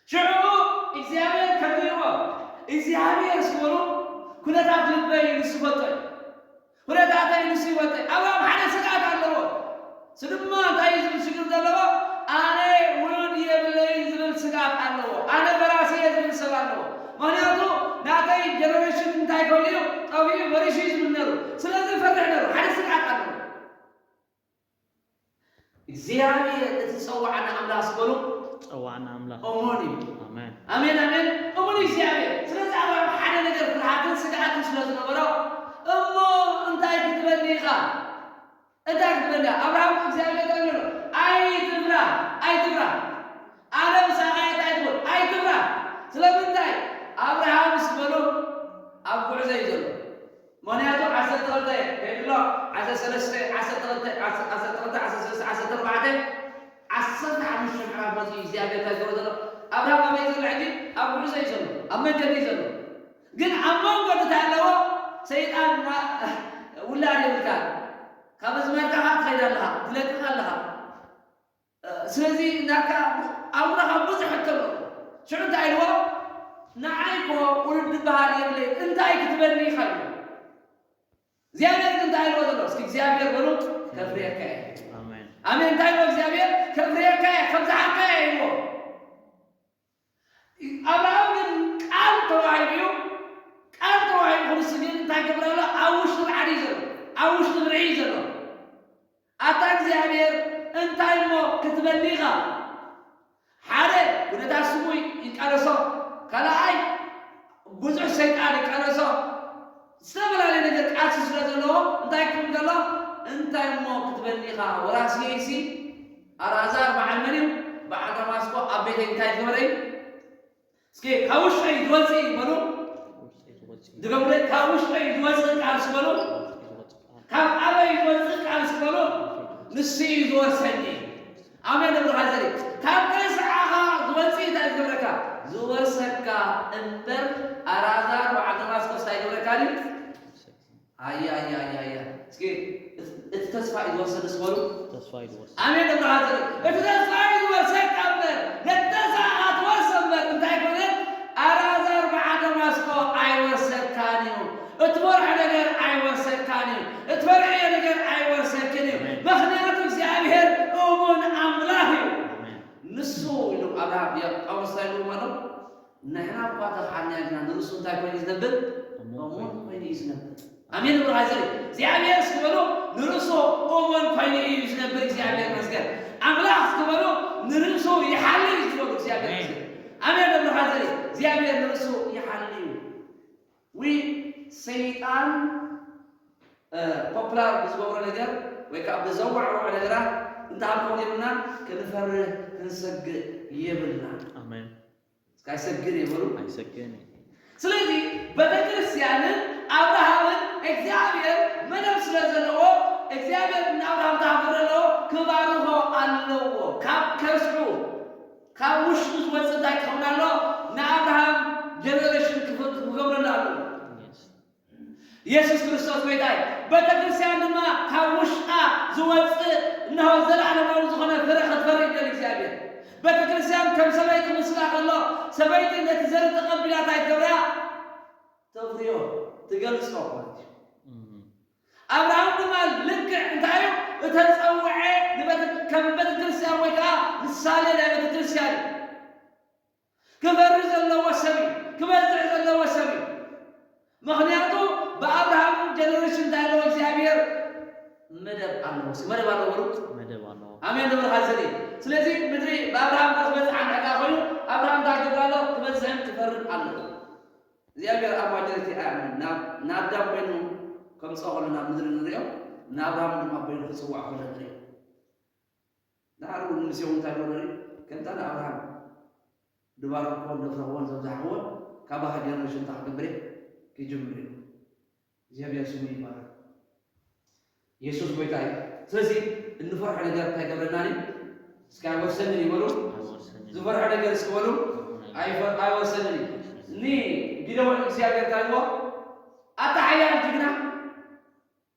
ሽዑ እግዚኣብሔር ከምዚ ኢልዎ። እግዚኣብሔር ምስ በሉ ኩነታት ልበይ ንሱ ይፈልጦ እዩ። ኩነታተይ ንሱ ይፈልጦ እዩ። ኣብርሃም ሓደ ስግኣት ኣለዎ። እሱ ድማ እንታይ እዩ ዝብል ሽግር ዘለዎ? ኣነ ውሉድ የብለይን። እግዚኣብሔር እቲ ዝጸዋዓና ኣምላኽ ዝበሉ ጸዋዕና ኣምላኽ እሙን እዩ። ኣሜን ኣሜን ኣሜን። እሙን እዩ እግዚኣብሔር። ስለዚ ኣብርሃም ሓደ ነገር ፍርሃትን ስግኣትን ስለ ዝነበሮ እሞ እንታይ ክትበኒ ኢኻ? እንታይ ክትበኒ ኢኻ? ኣብርሃም እግዚኣብሔር እንታይ በሎ? ኣይትፍራ፣ ኣይትፍራ፣ ኣነ ምሳኻ እየ፣ እንታይ ትበል? ኣይትፍራ። ስለምንታይ? ኣብርሃም ምስ በሎ ኣብ ጉዕዞ እዩ ዘሎ። ምክንያቱ ዓሰርተ ክልተ ከይድሎ ዓሰርተ ሰለስተ ዓሰርተ ክልተ ዓሰርተ ክልተ ዓሰርተ ሰለስተ ዓሰርተ ኣርባዕተ ዓሰርተ ሓሙሽተ ምዕራፍ መፂኡ እግዚኣብሔር እንታይ ዝገበረ ዘሎ ኣብርሃም ኣበይ ዘሎ ሕጂ ኣብ ጉዕዞ እዩ ዘሎ ኣብ መንገዲ እዩ ዘሎ ግን ኣብ መንጎ እንታይ ኣለዎ ሰይጣን ውላድ የብልካ ካብ ዝመርካኻ ትኸይድ ኣለኻ ትለቅኻ ኣለኻ ስለዚ ናካ ኣእምሮኻ ብዙሕ ሕቶ ኣሎ ሽዑ እንታይ ኢልዎ ንዓይ ኮ ውሉድ ዝበሃል የብለይ እንታይ ክትበኒ ኢኻ ኢልዎ እግዚኣብሔር ግን እንታይ ኢልዎ ዘሎ እስኪ እግዚኣብሔር በሉ ከፍርየካ እየ ኣሜን ኣሜን እንታይ ኢልዎ እግዚኣብሔር ከፍርየካ እየ ከብዝሓካ እየ ኢልዎ ኣብርሃም ግን ቃል ተዋሂቡ እዩ ቃል ተዋሂቡ ክንሱ ግን እንታይ ገብር ኣሎ ኣብ ውሽጢ ራዕዲ እዩ ዘሎ ኣብ ውሽጢ ብርዒ እዩ ዘሎ ኣታ እግዚኣብሔር እንታይ እሞ ክትበኒ ኢኻ ሓደ ኩነታት ስሙ ይቃለሶ ካልኣይ ብዙሕ ሰይጣን ይቃለሶ ዝተፈላለየ ነገር ቃልሲ ስለ ዘለዎ እንታይ ክብል ከሎ እንታይ እሞ ክትበኒ ኢኻ ወራስየይሲ ኣልኣዛር በዓል መን እዩ በዓል ደማስቆ ኣብ ቤተይ እንታይ ዝገበረ እዩ እስኪ ካብ ውሽጠይ ዝወፅእ እዩ በሉ ድገምለ ካብ ውሽጠይ ዝወፅእ ቃልሲ በሉ ካብ ኣበይ ዝወፅእ ቃልሲ በሉ ንሱ እዩ ዝወርሰኒ ኣሜን ደብረ ኻዘሪ ካብ ገዝዓኻ ዝወፅእ እንታይ ዝገብረካ ዝወርሰካ እምበር ኣልኣዛር በዓል ደማስቆስ እንታይ ይገብረካ ድዩ ኣያ ኣያ ኣያ ኣያ እስኪ እቲ ተስፋ እዩ ዝወርሰኒ ስበሉ ተስፋ እዩ ዝወርስ ኣሜን ደብረ ኻዘሪ እቲ ተስፋ እዩ ዝወርሰካ እምበር ነቲ ተስፋ ትወርሰ እምበር እንታይ ኮነ ኣልኣዛር በዓል ደማስቆ ኣይወርሰካን እዩ እትበርሖ ነገር ኣይወርሰካን እዩ እትበርሕዮ ነገር ኣይወርሰክን እዩ ምክንያቱ እግዚኣብሔር እሙን ኣምላኽ እዩ ንሱ ኢሉ ኣብርሃም ጳውሎስ እንታይ ኢሉ ማለት ንሕና እኳ ተኽሓልና ግና ንርእሱ እንታይ ኮይኑ እዩ ዝነብር እሙን ኮይኑ እዩ ዝነብር ኣሜን ብሎ ሃይዘሪ እግዚኣብሔር ስበሉ ንርእሱ እሙን ኮይኑ እዩ ዝነብር እግዚኣብሔር መስገን ኣምላኽ ስበሉ ንርእሱ ይሓሊ እዩ ዝበሉ እግዚኣብሔር መስገን ኣሜን ብሎ ሃይዘሪ እግዚኣብሔር ንርእሱ ይሓሊ እዩ ዊ ሰይጣን ፖፕላር ብዝገብሮ ነገር ወይ ከዓ ብዘዋዕውዖ ነገራት እንተሃልኮ የብልና ክንፈርህ ክንሰግእ የብልና ኣሜን እስካ ይሰግድ የበሉ ኣይሰግድን እዩ። ስለዚ ቤተክርስትያንን ኣብርሃምን እግዚኣብሔር መደብ ስለ ዘለዎ እግዚኣብሔር ንኣብርሃም ተሃፍር ዘለዎ ክባርኾ ኣለዎ ካብ ከስዑ ካብ ውሽጡ ዝወፅእ እንታይ ክኸውን ኣሎ ንኣብርሃም ጀነሬሽን ክገብረሉ ኣለዎ Yes. የሱስ ክርስቶስ ጎይታ እዩ። ቤተ ክርስቲያን ድማ ካብ ውሽጣ ዝወፅእ እነሆ ዘለዓለማዊ ዝኾነ ፍረ ክትፈሪ ይደሊ እግዚኣብሔር። ቤተ ክርስቲያን ከም ሰበይቲ ምስላ ከሎ ሰበይቲ ነቲ ዘርኢ ተቐቢላ እንታይ ትገብራ? ተፍርዮ ትገልፆ ማለት እዩ። እም። ኣብርሃም ድማ ልክዕ እንታይ እዩ እተፀውዐ ንቤተ- ከም ቤተ ክርስቲያን ወይ ከዓ ምሳሌ ናይ ቤተ ክርስቲያን እዩ። ክፈሪ ዘለዎ ሰብ እዩ ክበዝሕ ዘለዎ ሰብ እዩ ምክንያቱ ብኣብርሃም ጀነሬሽን እንታይ ኣለዎ እግዚኣብሔር መደብ ኣለዎ እስኪ መደብ ኣለዎ በሉ መደብ ኣለዎ ኣሜን ንብል ሓዘን እዩ ስለዚ ምድሪ ብኣብርሃም ክትበፅሕ ኣንዕካ ኮይኑ ኣብርሃም እንታይ ክገብር ኣሎ ክበዝሕን ክፈርን ኣለዎ እግዚኣብሔር ኣብ ማጆሪቲ ኣያምን ናብ ኣዳም ኮይኑ ከምፅኦ ከሎ ናብ ምድሪ ንሪኦ ንኣብርሃም ድማ ኮይኑ ክፅዋዕ ከሎ ንሪኦ ንዓርቡ ንሙሴ እውን እንታይ በሎ ከምታ ንኣብርሃም ድባርክዎን ደፍረኽዎን ዘብዛሕክዎን ካባኻ ጀነሬሽን እንታይ ክገብር እየ ክጅምር እዩ እግዚኣብሔር ስሙ ይባረክ የሱስ ጎይታ እዩ ስለዚ እንፈርሖ ነገር እንታይ ገብረናን እዩ እስኪ ኣይወርሰንን ይበሉ ዝፈርሖ ነገር እስኪ በሉ ኣይወርሰንን እዩ ኒ ጊደዎን እግዚኣብሔር እንታይ ኣታ ሓያል ጅግና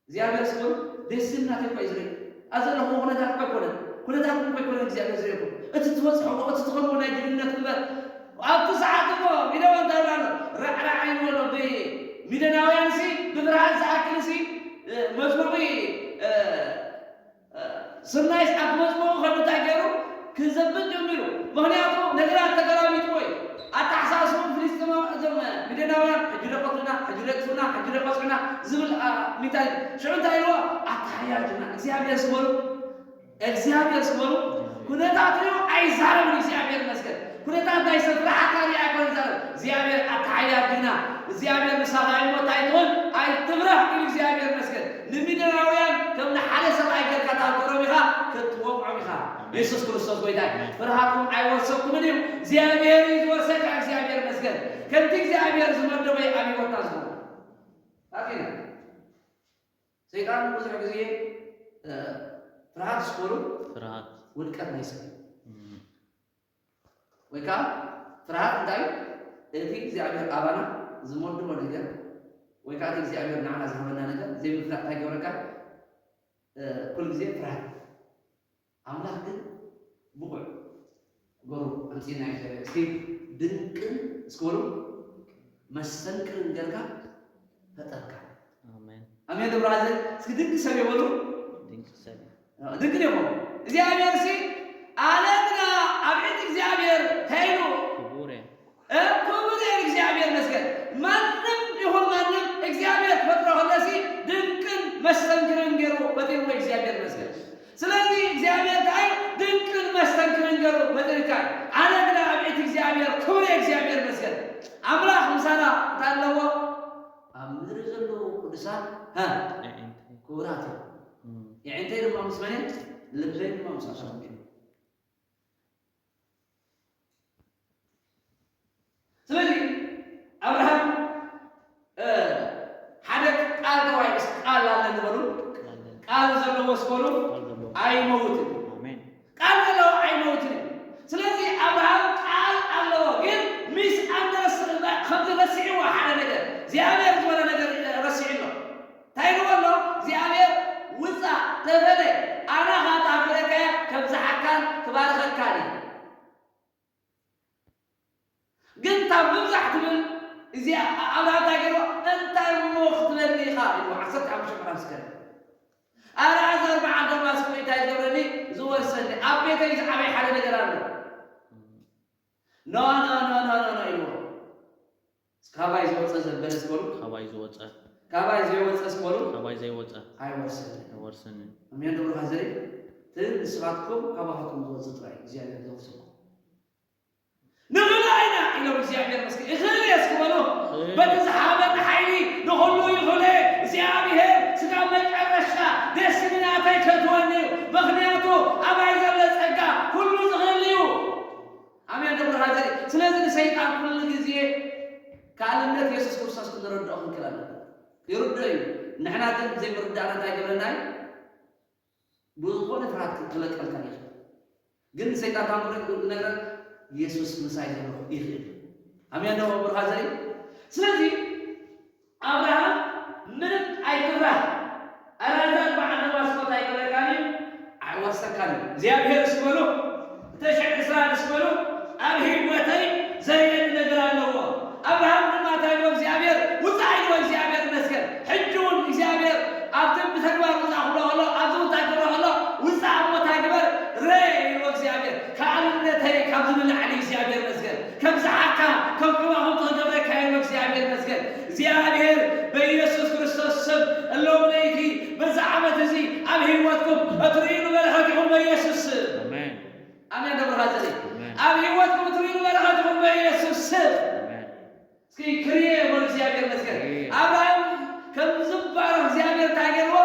እግዚኣብሔር ስሙ ደስ ናተይ እኳ እዩ ዝርኢ ኣብ ዘለኹዎ ኩነታት እኳ ኣይኮነን ኩነታት እኳ ኣይኮነን እግዚኣብሔር ዝርእየኩም እቲ ትበፅሕዎ እቲ ትኸልዎ ናይ ጅግንነት እምበር ኣብቲ ሰዓት እኮ ሚደዋ እንታይ ይብላ ኣሎ ራዕራዕ ይብሎ ብሚደናውያን ሲ ብፍርሃት ዝኣክል ሲ መፅሙቂ ስርናይስ ኣብ መፅሙቂ ከሉ እንታይ ገይሩ ክዘብጥ ጀሚሩ ምክንያቱ ነገራት ተገላቢጥዎ እዩ ኣተሓሳስቦም ፍልስጤማውያን እዞም ሚደናውያን ሕጂ ደቀትሉና ሕጂ ደቅትሉና ሕጂ ደቀፅዑና ዝብል ሚታይ ሽዑ እንታይ ኢልዎ ኣታ ሓያል ጅግና እግዚኣብሔር ስበሉ እግዚኣብሔር ስመሩ ኩነታት እዩ ኣይዛረብን። እግዚኣብሔር ይመስገን። ኩነታት ናይ ሰብ ፍርሓት ካሪ ኣይኮን ዛረብ። እግዚኣብሔር ኣተሓያል ግና እግዚኣብሔር ምሳኻ እሞ እንታይ ትኾን ኣይትፍራህ ኢሉ እግዚኣብሔር ይመስገን። ንሚድያውያን ከም ንሓደ ሰብኣይ ጌርካ ታገሮም ኢኻ ክትወቕዖም ኢኻ። የሱስ ክርስቶስ ጎይታ እዩ። ፍርሃትኩም ኣይወርሰኩምን እዩ። እግዚኣብሔር እዩ ዝወርሰካ። እግዚኣብሔር ይመስገን። ከምቲ እግዚኣብሔር ዝመደቦ እዩ ኣብ ህይወትና ዝኾነ። ኣኪና ሰይጣን ብዙሕ ግዜ ፍርሃት ስኮሉ ፍርሃት ውድቀት ናይ ሰብ ወይ ከዓ ፍርሃት እንታይ እቲ እግዚኣብሔር ኣባና ዝመድቦ ነገር ወይ ከዓ እቲ እግዚኣብሔር ንዓና ዝሃበና ነገር ዘይምፍላጥ እንታይ ገብረካ? ኩሉ ግዜ ፍርሃት። ኣምላኽ ግን ብቑዕ ገሩ ኣምፂና ይዘረ እስኪ ድንቅን እስኮሉ መስተንክርን ገርካ ፈጠርካ። ኣሜን። ኣሜን። ደብረ ሐዘን እስኪ ድንቅ ሰብ ይበሉ። ድንቅ ሰብ። ድንቅ ዲኹም? እግዚኣብሔር ሲ ኣነ ግና ኣብ ዒድ እግዚኣብሔር እንታይ ኢሉ? ክቡር እየ። እ፣ ክቡር እየ እግዚኣብሔር መስገን። ማንም ይኹን ማንም እግዚኣብሔር ክፈጥሮ ከለሲ ድንቅን መስተንክርን ገይሩ ፈጢርዎ እግዚኣብሔር መስገን። ስለዚ እግዚኣብሔር እንታይ ድንቅን መስተንክርን ገይሩ ፈጢርካ እዩ። ኣነ ግና ኣብ ዒድ እግዚኣብሔር ክቡር እየ እግዚኣብሔር መስገን። ኣምላኽ ምሳና እንታይ ኣለዎ? ኣብ ምድሪ ዘለዉ ቅዱሳን፣ ሀ፣ የዒንተይ። ክቡራት እዮም። እም። የዒንተይ ድማ ምስ መን እዮም? ልበይ ድማ ምስ ኣሳብ እዮም። ስለዚ ኣብርሃም፣ እ፣ ሓደ ቃል ተዋሂቡ፣ ቃል ኣለኒ በሉ። ቃል ኣለኒ። ቃል ዘለዎ ስበሉ ቃል ዘለዎ። ኣይመውትን። ኣሜን። ቃል ዘለዎ ኣይመውትን እዩ። ስለዚ ኣብርሃም ቃል ኣለዎ፣ ግን ሚስ ኣንደርስ-፣ ከምዚ ረሲዕዎ ሓደ ነገር፣ እግዚኣብሔር ዝበሎ ነገር ረሲዑ ኣሎ። እንታይ ኢልዎ ኣሎ? እግዚኣብሔር ውፃእ፣ ተፈለ፣ ኣነ ኻጣ ፍረካያ ከብዝሓካን ክባርኸካን እዩ። ግን እታ ምብዛሕ ትብል እዚኣ ኣብርሃም እንታይ ገይርዎ? እንታይ እሞ ክትበኒ ኢኻ? ኢልዎ። ዓሰርተ ሓሙሽተ ምዕራፍ እስከ ኣልዓዛር በዓል ደማስቆ እንታይ ዝገብረኒ? ዝወርሰኒ። ኣብ ቤተይ ዝዓበይ ሓደ ነገር ኣሎ። ኖ፣ ኖ፣ ኖ፣ ኖ፣ ኖ፣ ኖ ኢልዎ። ካባይ ዝወፀ ዘበለ ስኮሉ፣ ካባይ ዝወፀ። ካባይ ዘይወፀ ስኮሉ፣ ካባይ ዘይወፀ። ኣይወርስን። ኣይወርስን። ኣሜን። ደብሩ ሀዘሪ ትል ንስኻትኩም ካባኻትኩም ዝወፅእ ጥራይ እግዚኣብሔር ዘውርስኩም። ንኽእል ኢና ኢሎም እግዚኣብሔር መስገን። ይኽእል እየ እስኪ በሉ። ይኽእል። በቲ ዝሃበኒ ሓይሊ ንኹሉ ይኽእል እየ። እግዚኣብሔር ስጋብ መጨረሻ ደስ ናተይ ከእትወኒ እዩ። ምኽንያቱ ኣባይ ዘሎ ጸጋ ኩሉ ዝኽእል እዩ። ኣሜን። ደብሩ ሀዘሪ። ስለዚ ንሰይጣን ኩሉ ግዜ ካልእነት የሱስ ክርስቶስ ክንረድኦ ክንክእል ኣለና። ይርድኦ እዩ። ንሕና ግን ዘይምርዳእና እንታይ ይገብረና እዩ? ብዝኾነ ፍርሃት ክለቀልካ ይኽእል። ግን ሰይጣን ካብ ምረት ዝነግረን የሱስ ምሳይ ዘሎ ይኽእል። ኣሜን። ደብሩ ሀዘሪ። ስለዚ ኣብርሃም ምንም ኣይትፍራህ። ኣልዓዛር በዓል ደማስቆ እንታይ ይገብረካን እዩ? ኣይወርሰካን እዩ። እግዚኣብሔር እስኪ በሉ፣ እተን ሽሕ ዕስራን እስኪ በሉ፣ ኣብ ህይወተይ ዘርእየኒ ነገር ኣለዎ። ኣብርሃም ድማ እንታይ ኢልዎ እግዚኣብሔር? ውፃእ ኢልዎ እግዚኣብሔር ይመስገን። ሕጂ እውን እግዚኣብሔር ኣብቲ ብተግባር ውፃእ ክብሎ ከሎ፣ ኣብዚ እንታይ ክብሎ ከሎ፣ ውፃእ እሞ እንታይ ግበር? ርእ ኢልዎ እግዚኣብሔር። ከኣልነተይ ካብዚ ንላዕሊ እግዚኣብሔር ይመስገን። ከም ዝሓካ ከም ከማኹም ክገብረካ ኢልዎ እግዚኣብሔር ይመስገን። እግዚኣብሔር በኢየሱስ ክርስቶስ ስም እሎም ለይቲ በዚ ዓመት እዚ ኣብ ህይወትኩም እትርእይሉ በረኸት ይኹን በኢየሱስ ስም። ኣሜን። ኣሜን። ደብረ ሀዘሪ ኣሜን። ኣብ ህይወትኩም እትርእይሉ በረኸት ይኹን በኢየሱስ ስም። ኣሜን። እስኪ ክርየ ይኹን እግዚኣብሔር ይመስገን። ክርየ። ኣብርሃም ከም ዝባረኽ እግዚኣብሔር እንታይ ገይርዎ?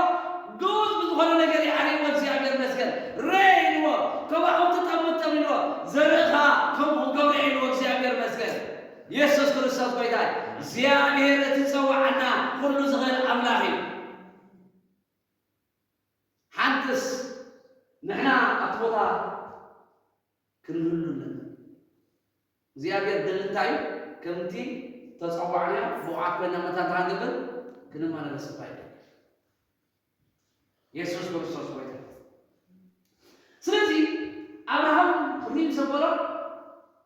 ግኡዝ ብዝኾነ ነገር ይዓርይዎ እግዚኣብሔር ይመስገን። ርእ ኢልዎ፣ ከማኹም ትጠምት ጠሚልዎ፣ ዘርእኻ ከምኡ ክገብረ ኢልዎ እግዚኣብሔር ይመስገን። የሱስ ክርስቶስ ጎይታ እዩ። እግዚኣብሔር እቲ ዝጸዋዓና ኩሉ ዝኽእል ኣምላኽ እዩ። ሓንትስ ንሕና ኣብቲ ቦታ ክንህሉ ኣለና። እግዚኣብሔር ደሊ እንታይ እዩ? ከምቲ ተጸዋዕናዮ ብቑዓት ኮይና መታን ተሃንገብር ክንመላለስ እንታይ እዩ? የሱስ ክርስቶስ ጎይታ። ስለዚ ኣብርሃም ሪም ዘበሎ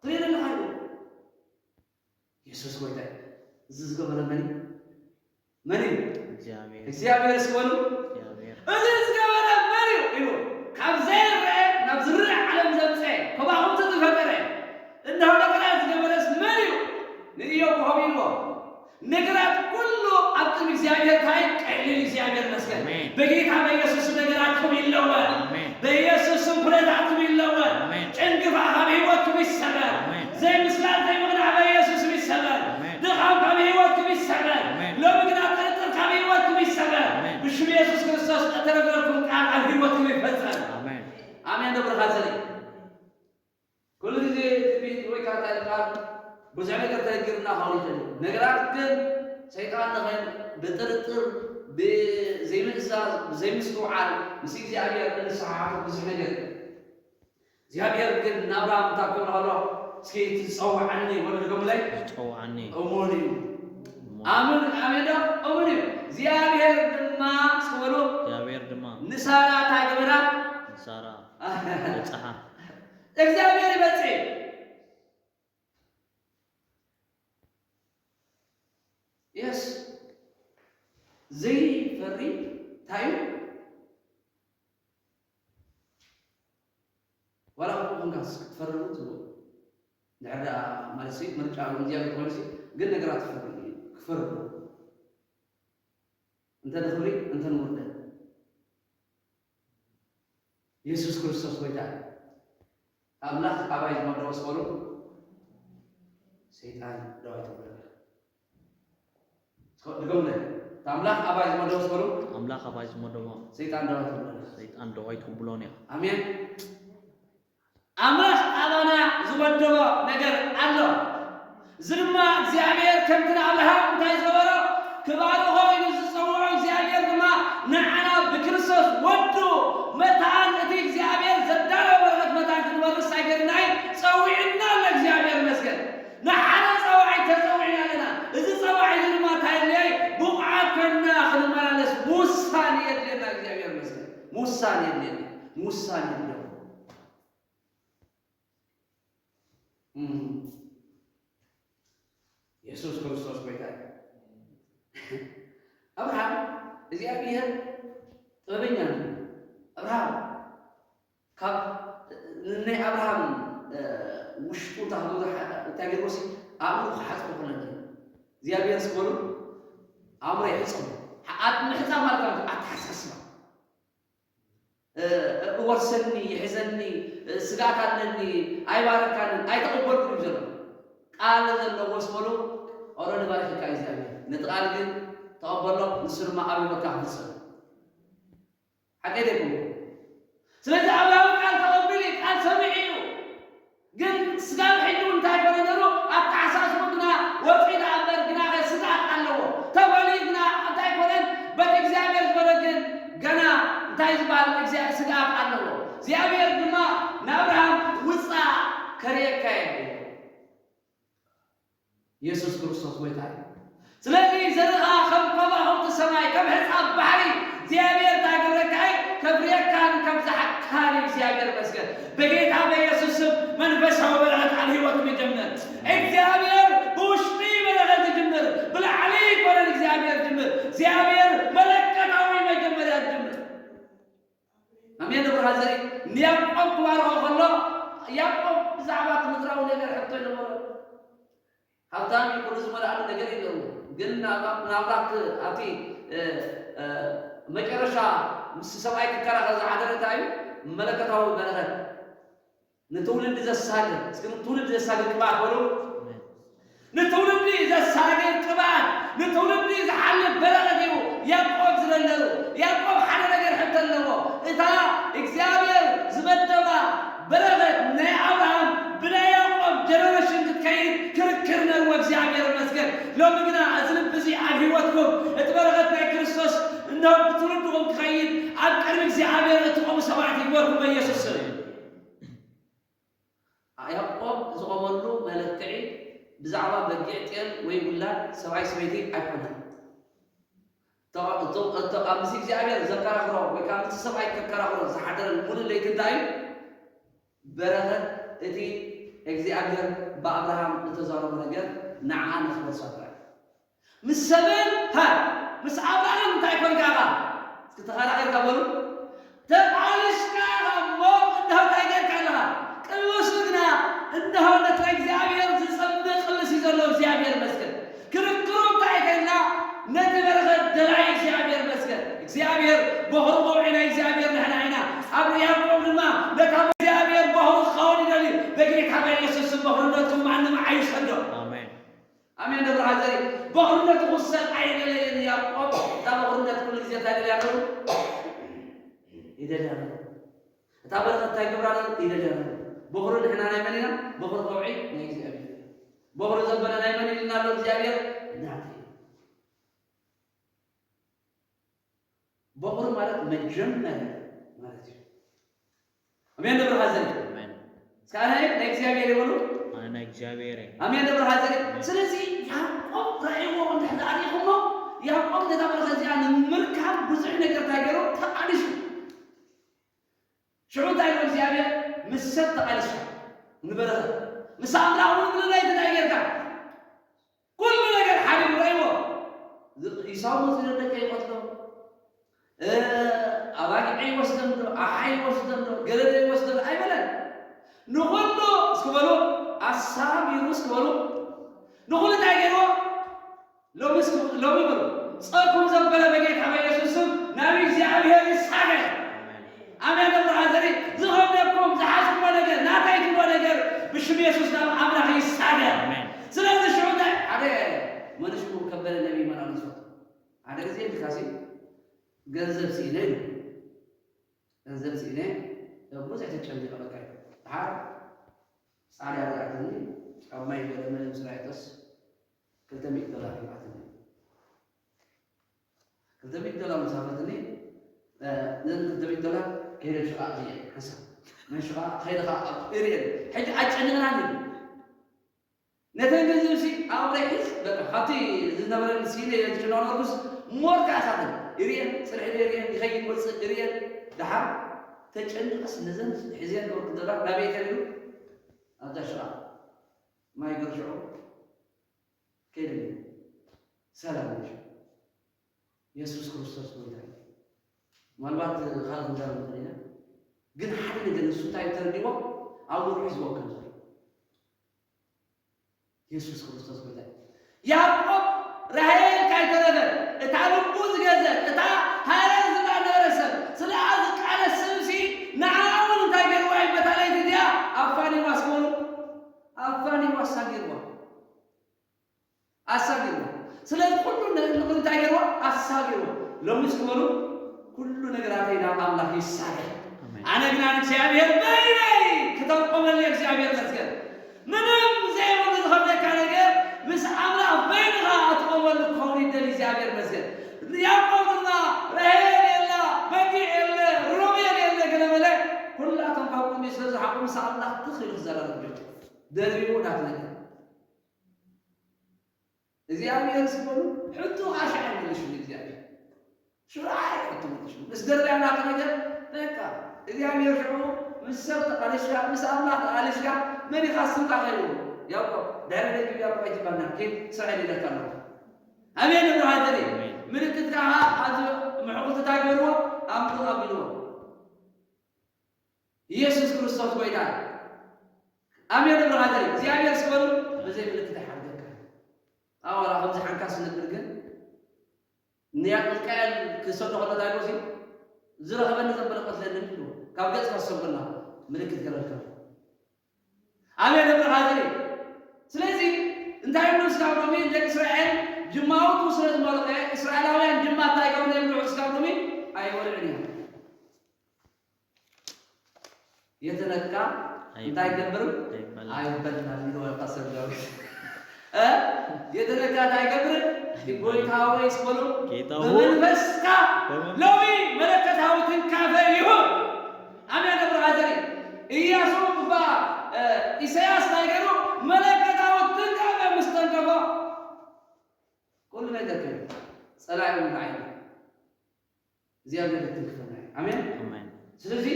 ትሪኢ ኣለኻ ኢሉ። የሱስ ጎይታ እዩ። እዚ ዝገበረ መን እዩ? መን እዩ? እግዚኣብሔር። እግዚኣብሔር እስኪ በሉ። እግዚኣብሔር። እዚ ዝገበረ መን እዩ? ኢሉ ካብ ዘይረአ ናብ ዝረአ ዓለም ዘምፀአ፣ ከዋኽብቲ ዝፈጠረ፣ እንሆ ነገራት ዝገበረስ መን እዩ? ንኢዮብ ኮፍ ኢልዎ። ነገራት ኩሉ ኣብ ቅድሚ እግዚኣብሔር እንታይ ቀሊል፣ እግዚኣብሔር ይመስገን። ኣሜን። በጌታ በኢየሱስ ነገራትኩም ይለወጥ። ኣሜን። በኢየሱስ ብርሃን ዘርኢ ኩሉ ግዜ ትንቢት ወይ ከዓ እንታይ ቃል ብዙሕ ነገር ተነጊርና ክኸውን ይኽእል እዩ። ነገራት ግን ሰይጣን ንኸን ብጥርጥር ብዘይምእዛዝ ብዘይምስትውዓል ምስ እግዚኣብሔር እንሰሓሓቶ ብዙሕ ነገር እዩ። እግዚኣብሔር ግን ንኣብርሃም እንታይ ክብሎ ከሎ እስኪ ትፀውዓኒ ወለድኩምለይ ዝፀውዓኒ እሙን እዩ። እሙን። ኣምን ኣሜን ዶ እሙን እዩ። እግዚኣብሔር ድማ እስኪ በሉ እግዚኣብሔር ድማ ንሳራ እንታይ ገበራ ንሳራ በፅሓ እግዚኣብሔር ይበፅሕ እዩ። የስ ዘይፈሪ እንታይ እዩ? ዋላ ከምኡ ኮንካስ ክትፈርድ እውን ትብሉ ድሕር ደኣ ማለት ምርጫ ሎም እግዚኣብሔር ኮይኑ ግን ነገራት ክፈርድ እዩ ክፈርድ እንተ ንኽብሪ እንተ ንውርደት የሱስ ክርስቶስ ጎይታ ኣምላኽ ኣባይ ዝመደቦ ስበሉ ሰይጣን ደዋይ ተብለና ድገምለ ኣምላኽ ኣባይ ዝመደቦ ስበሉ ኣምላኽ ኣባይ ዝመደቦ ሰይጣን ደዋይ ተብለና ሰይጣን ደዋይ ትብሎን እያ ኣሜን ኣምላኽ ኣባና ዝመደቦ ነገር ኣሎ እዚ ድማ እግዚኣብሔር ከምቲ ንኣብርሃም እንታይ ዝገበሮ ክባሩ ኮይኑ ዝፀውዖ እግዚኣብሔር ድማ ንዓና ብክርስቶስ ወዱ መታን እቲ እግዚኣብሔር ዘዳለወ በረኸት መታን ክንወርስ ኣይገድናይ ፀዊዕና ኣሎ እግዚኣብሔር መስገን ንሓደ ፀዋዒ ተፀዊዕና ኣለና እዚ ፀዋዒ እዚ ድማ እንታይ ድለይ ብቑዓት ኮይንና ክንመላለስ ምውሳን የድልየና እግዚኣብሔር መስገን ምውሳን የድልየና ምውሳን የድልየና የሱስ ክርስቶስ ጎይታ እዩ። ኣብርሃም እግዚኣብሔር ጥበበኛ ነው። ኣብርሃም ካብ ናይ ኣብርሃም ውሽጡ እንታይ ገይርዎ ሲ ኣእምሮ ክሓፅሮ ክነገር እግዚኣብሔር ስበሉ ኣእምሮ ይሕፅሩ ኣት ምሕፃ ማለት ኣተሓሳስባ እወርሰኒ ይሕዘኒ ስጋት ኣለኒ ኣይባረካንን ኣይተቐበልኩን እዩ ዘሎ ቃል ዘለዎ ስበሉ ኦረዲ ባሪክካ እግዚኣብሔር ነቲ ቃል ግን ተቐበሎ ንሱ ድማ ኣብ ህይወትካ ክፍፅም ሓቀይ ደይኮንኩ ስለዚ ኣብርሃም ቃል ተቐቢሉ እዩ ቃል ሰሚዑ እዩ ግን ስጋብ ሕጂ እውን እንታይ ኮነ ነሩ ኣተሓሳስቡ ግና ወፂኡ ደኣ እምበር ግና ኸ ስግኣት ኣለዎ ተበልዩ ግና እንታይ ኮነን በቲ እግዚኣብሔር ዝበሎ ግን ገና እንታይ ዝበሃል ስግኣት ኣለዎ እግዚኣብሔር ድማ ንኣብርሃም ውፃእ ከርእየካ እየ የሱስ ክርስቶስ ጎይታ እዩ ስለዚ ዘርእኻ ከም ከዋኽብቲ ሰማይ ከም ሕፃብ ባሕሪ እግዚኣብሔር እንታይ ክብለካ እዩ ከፍርየካን ከብዝሓካን እዩ እግዚኣብሔር መስገን በጌታ በኢየሱስ ስም መንፈሳዊ በረኸት ኣብ ህይወትኩም ይጀምር እግዚኣብሔር ብውሽጢ በረኸት ይጅምር ብላዕሊ ይኮነን እግዚኣብሔር ጅምር እግዚኣብሔር መለከታዊ መጀመርያ ይጅምር ኣሜን ብርሃን ዘርኢ ንያዕቆብ ክባርኾ ከሎ ያዕቆብ ብዛዕባ እቲ ምድራዊ ነገር ሕቶ ይነበሮ ሃብታም እዩ ኩሉ ዝመልኣሉ ነገር የለዎ ግን ናብራክ ኣብቲ መጨረሻ ምስ ሰብኣይ ክከራኸር ዝሓደረ እንታይ እዩ መለከታዊ በረኸት ንትውልዲ ዘሳግር እስኪ ንትውልዲ ዘሳግር ቅብኣት በሉ ንትውልዲ ዘሳግር ቅብኣት ንትውልዲ ዝሓልፍ በረኸት እዩ ያዕቆብ ዝለለሉ ያዕቆብ ሓደ ነገር ሕቶ ኣለዎ እታ እግዚኣብሔር ዝመደባ በረኸት ናይ ኣብርሃም ብናይ ያዕቆብ ጀነሬሽን ክትከይድ ክርክር ነርዎ እግዚኣብሔር መስገን ሎሚ ግና እዚ ልቢ እዚ ኣብ ህይወትኩም እቲ በረኸት ናይ ክርስቶስ እንሆ ብትውልድኹም ክኸይድ ኣብ ቅድሚ እግዚኣብሔር እትቆሙ ሰባት ይግበርኩም በኢየሱስ ስም ያዕቆብ ዝቆመሉ መለክዒ ብዛዕባ በጊዕ ጤል ወይ ውላድ ሰብኣይ ሰበይቲ ኣይኮነን። ኣብዚ እግዚኣብሔር ዘከራኽሮ ወይ ከዓ ምስቲ ሰብኣይ ከከራኽሮ ዝሓደረ ሙሉእ ለይቲ እንታይ እዩ? በረኸት እቲ እግዚኣብሔር ብኣብርሃም እተዛረቦ ነገር ንዓ ንኽበርሳ ጥራይ። ምስ ሰብን ሃ ምስ ኣምላኽን እንታይ ኮንካ ኢኻ? እስኪ ተኸራኺርካ በሉ። ተቓሊስካ ኢኻ እሞ እንሆ እንታይ ጌርካ ኣለኻ? ቅዱስ ግና እንሆ ነቲ እግዚኣብሔር ዝጸምእ ቅልስ እዩ ዘሎ። እግዚኣብሔር ይመስገን። ክርክሩ እንታይ ተልና ነቲ በረኸት ደላይ እግዚኣብሔር ይመስገን። እግዚኣብሔር በኹሩ ቆውዒ ናይ እግዚኣብሔር ንሕና ኢና። ኣብ ያዕቆብ ድማ ነታ እግዚኣብሔር በኹሩ ክኸውን ይደሊ። በጌታ በኢየሱስ ስም በኹርነትኩም ማንም ኣይውሰዶ። ኣሜን። ኣሜን ዶ ብርሃን ዘርኢ በኹርነት ክውሰድ ኣይደለየን ያዕቆብ እታ በኹርነት ኩሉ ግዜ እንታይ ደልያ ኣለዉ ይደልያ ኣለዉ እታ በረኸት እንታይ ገብራ ኣሎ? ኢደደና። በኹሪ ንሕና ናይ መን ኢና? በኹሪ ከውዒ ናይ እግዚኣብሔር። በኹሪ ዘበለ ናይ መን ኢልና ኣሎ እግዚኣብሔር? ናተይ። በኹሪ ማለት መጀመርያ ማለት እዩ። ኣሜን። ደብረ ሐዘን ኣሜን። እስከ ኣነ ናይ እግዚኣብሔር ይበሉ። ኣነ ናይ እግዚኣብሔር እየ። ኣሜን። ደብረ ሐዘን። ስለዚ ያዕቆብ ራእይዎ እንድሕር ኣሪኹሞ ያዕቆብ ነታ በረኸት እዚኣ ንምርካብ ብዙሕ ነገር እንታይ ገይሩ? ተቃሊሱ። ሽዑ እንታይ ኢሉ እግዚኣብሔር? ምስ ሰብ ተቃሊስካ ንበረኸት ምስ ኣምላኽ እውን ምንናይ እንታይ ጌርካ? ኩሉ ነገር ሓዲጉ ረእይዎ። ኢሳው መፂኡ ደቀ ይቐትሎ፣ ኣባጊዐ ይወስደን ዶ፣ ኣሓ ይወስደን ዶ፣ ገለደ ይወስደን ዶ ኣይበለን። ንኹሉ እስኪ በሉ ኣሳቢሩ እስኪ በሉ ንኹሉ እንታይ ገይርዎ? ሎሚ እስኪ ሎሚ በሉ ጸኩም ዘበለ በጌታ በኢየሱስ ስም ናብ እግዚኣብሔር ይሳገር። ኣሜን። ደብረ ሐዘሪ ዝኸብደኩም ዝሓዝኩሞ ነገር ናተይ ትብሎ ነገር ብሽም የሱስ ናብ ኣምላኽ ይሳገር። ኣሜን። ስለዚ ሽዑ እንታይ ሓደ መኑሽ ከበደ ነቢይ መራን ዝፈቱ ሓደ ግዜ ኢልካሲ ገንዘብ ስኢነ ኢሉ ገንዘብ ስኢነ ብዙሕ ተጨንቀ በቃ ሓር ጻዕዳ ርኣትኒ ካብ ማይ ገለ ምንም ስራይቶስ ክልተ ሚእቲ ዶላር ይብዓትኒ ክልተ ሚእቲ ዶላር ምስ ሃበትኒ ነዚ ክልተ ሚእቲ ዶላር ከይደ ሽቓ እየ ሓንሳብ ናይ ሽቓ ከይደ ከዓ እርየን ሕጂ ኣጨንቕናኒ ነተን ገንዘብ ሲ ኣብ ሒዝ በቃ ካብቲ ዝነበረን ሲለ ዝጭናወርኩስ ሞር ከዓ ሳትን እርየን ፅርሕደ እርየን ይኸይድ ወፅእ እርየን ደሓር ተጨንቐስ ነዘን ሒዝየን ክወርክ ዶላር ናበይ ተሪሩ ኣብዛ ሽቓ ማይ ገርሽዑ ከይደ ሰላም ነሽ የሱስ ክርስቶስ ጎይታ እዩ። ምናልባት ካልእ ክንዛረብ ንኽእል ኢና፣ ግን ሓደ ነገር ንሱ እንታይ ተረዲእዎ ኣብኡ ሒዝዎ ከም ዘሎ የሱስ ክርስቶስ ጎይታ እዩ። ያዕቆብ ራሄል ካይተረፈ እታ ልቡ ዝገዘት እታ ሃረር ዝብላ ነበረ ሰብ ስለ ዝቃለስ ስምሲ ንዓ እውን እንታይ ገይርዋ እዩ በታ ለይቲ እዚኣ ኣፋኒዋ ስበሉ ኣፋኒዋ ኣሳጊርዋ ኣሳጊርዎ። ስለዚ ኩሉ ነገር እንታይ ገይርዎ? ኣሳጊርዎ። ሎሚ እስኪ በሉ ኩሉ ነገራተይ ናብ ኣምላኽ ይሳገር። ኣነ ግና ንእግዚኣብሔር በይነይ ክተቆመሉ እግዚኣብሔር መስገን። ምንም ዘይብሉ ዝኸብደካ ነገር ምስ ኣምላኽ በይንኻ ኣትቆመሉ ክኸውን ይደል እግዚኣብሔር መስገን። ያዕቆብ ድማ ራሄል የላ፣ በጊዕ የለ፣ ሮቤል የለ ገለ በለ። ኩላቶም ካብ ቅድሚ ስለ ዝሓቁ ምስ ኣምላኽ ትኽ ኢሉ ክዘራረብ ጀመረ። ደርቢቡ ናቱ ነገር እግዚኣብሔር ዝበሉ ሕቶ ኣሽዓ ይመልሽሉ እግዚኣብሔር ሽርዓ ሕቶ መልሽሉ ምስ ደርቢያ ናቱ ነገር በቃ እግዚኣብሔር ሽዑ ምስ ሰብ ተቃሊሽካ ምስ ኣምላኽ ተቃሊሽካ መን ኢኻ ስምካ ከይሉ ያዕቆብ ድሕሪ ደጊ ያዕቆብ ኣይትባልና ኬድ እስራኤል ይለካ ኣለኹ ኣሜን እብሎ ሃገሪ ምልክት ከዓ ኣብዚ ምሕቁፍትታ ገይርዎ ኣምጡ ኣቢልዎ ኢየሱስ ክርስቶስ ጎይታ ኣሜን እብሎ ሃገሪ እግዚኣብሔር ስበሉ ብዘይ ምልክት ኣይሓርገካ ኣዋላ ከምዚ ሓንካ ስነግር ግን ንያጥልቃኤል ክሰዶ ከሎ እንታይ ጎሲ ዝረኸበኒ ዘበለ ቀትለኒ ኢሉ ካብ ገጽ ከሰብ ከላ ምልክት ገረልካ ኣሜን እብሎ ሃገሪ ስለዚ እንታይ ኢሉ ስጋብ ሎሚ ደቂ እስራኤል ጅማውቱ ስለ ዝመለቐ እስራኤላውያን ጅማ እንታይ ገብሩ ይብልዑ ስጋብ ሎሚ ኣይበልዑን እዮም የተነካ እንታይ ገብርም ኣይበላም ይለዋል ፓስተር ዳዊት እ የተነካ እንታይ ገብርም ጎይታ ወይ ስበሉ በመንፈስካ ሎሚ መለከታዊ ትንካፈ ይሁን ኣሜን ብራዘሪ ኢያሱ እባ ኢሳያስ ናይ ገሩ መለከታዊ ትንካፈ ምስ ተንከፎ ኩሉ ነገር ከ ጸላኢ ንዓይ እግዚኣብሔር ይትንክፈና እዩ። ኣሜን። ኣሜን። ስለዚ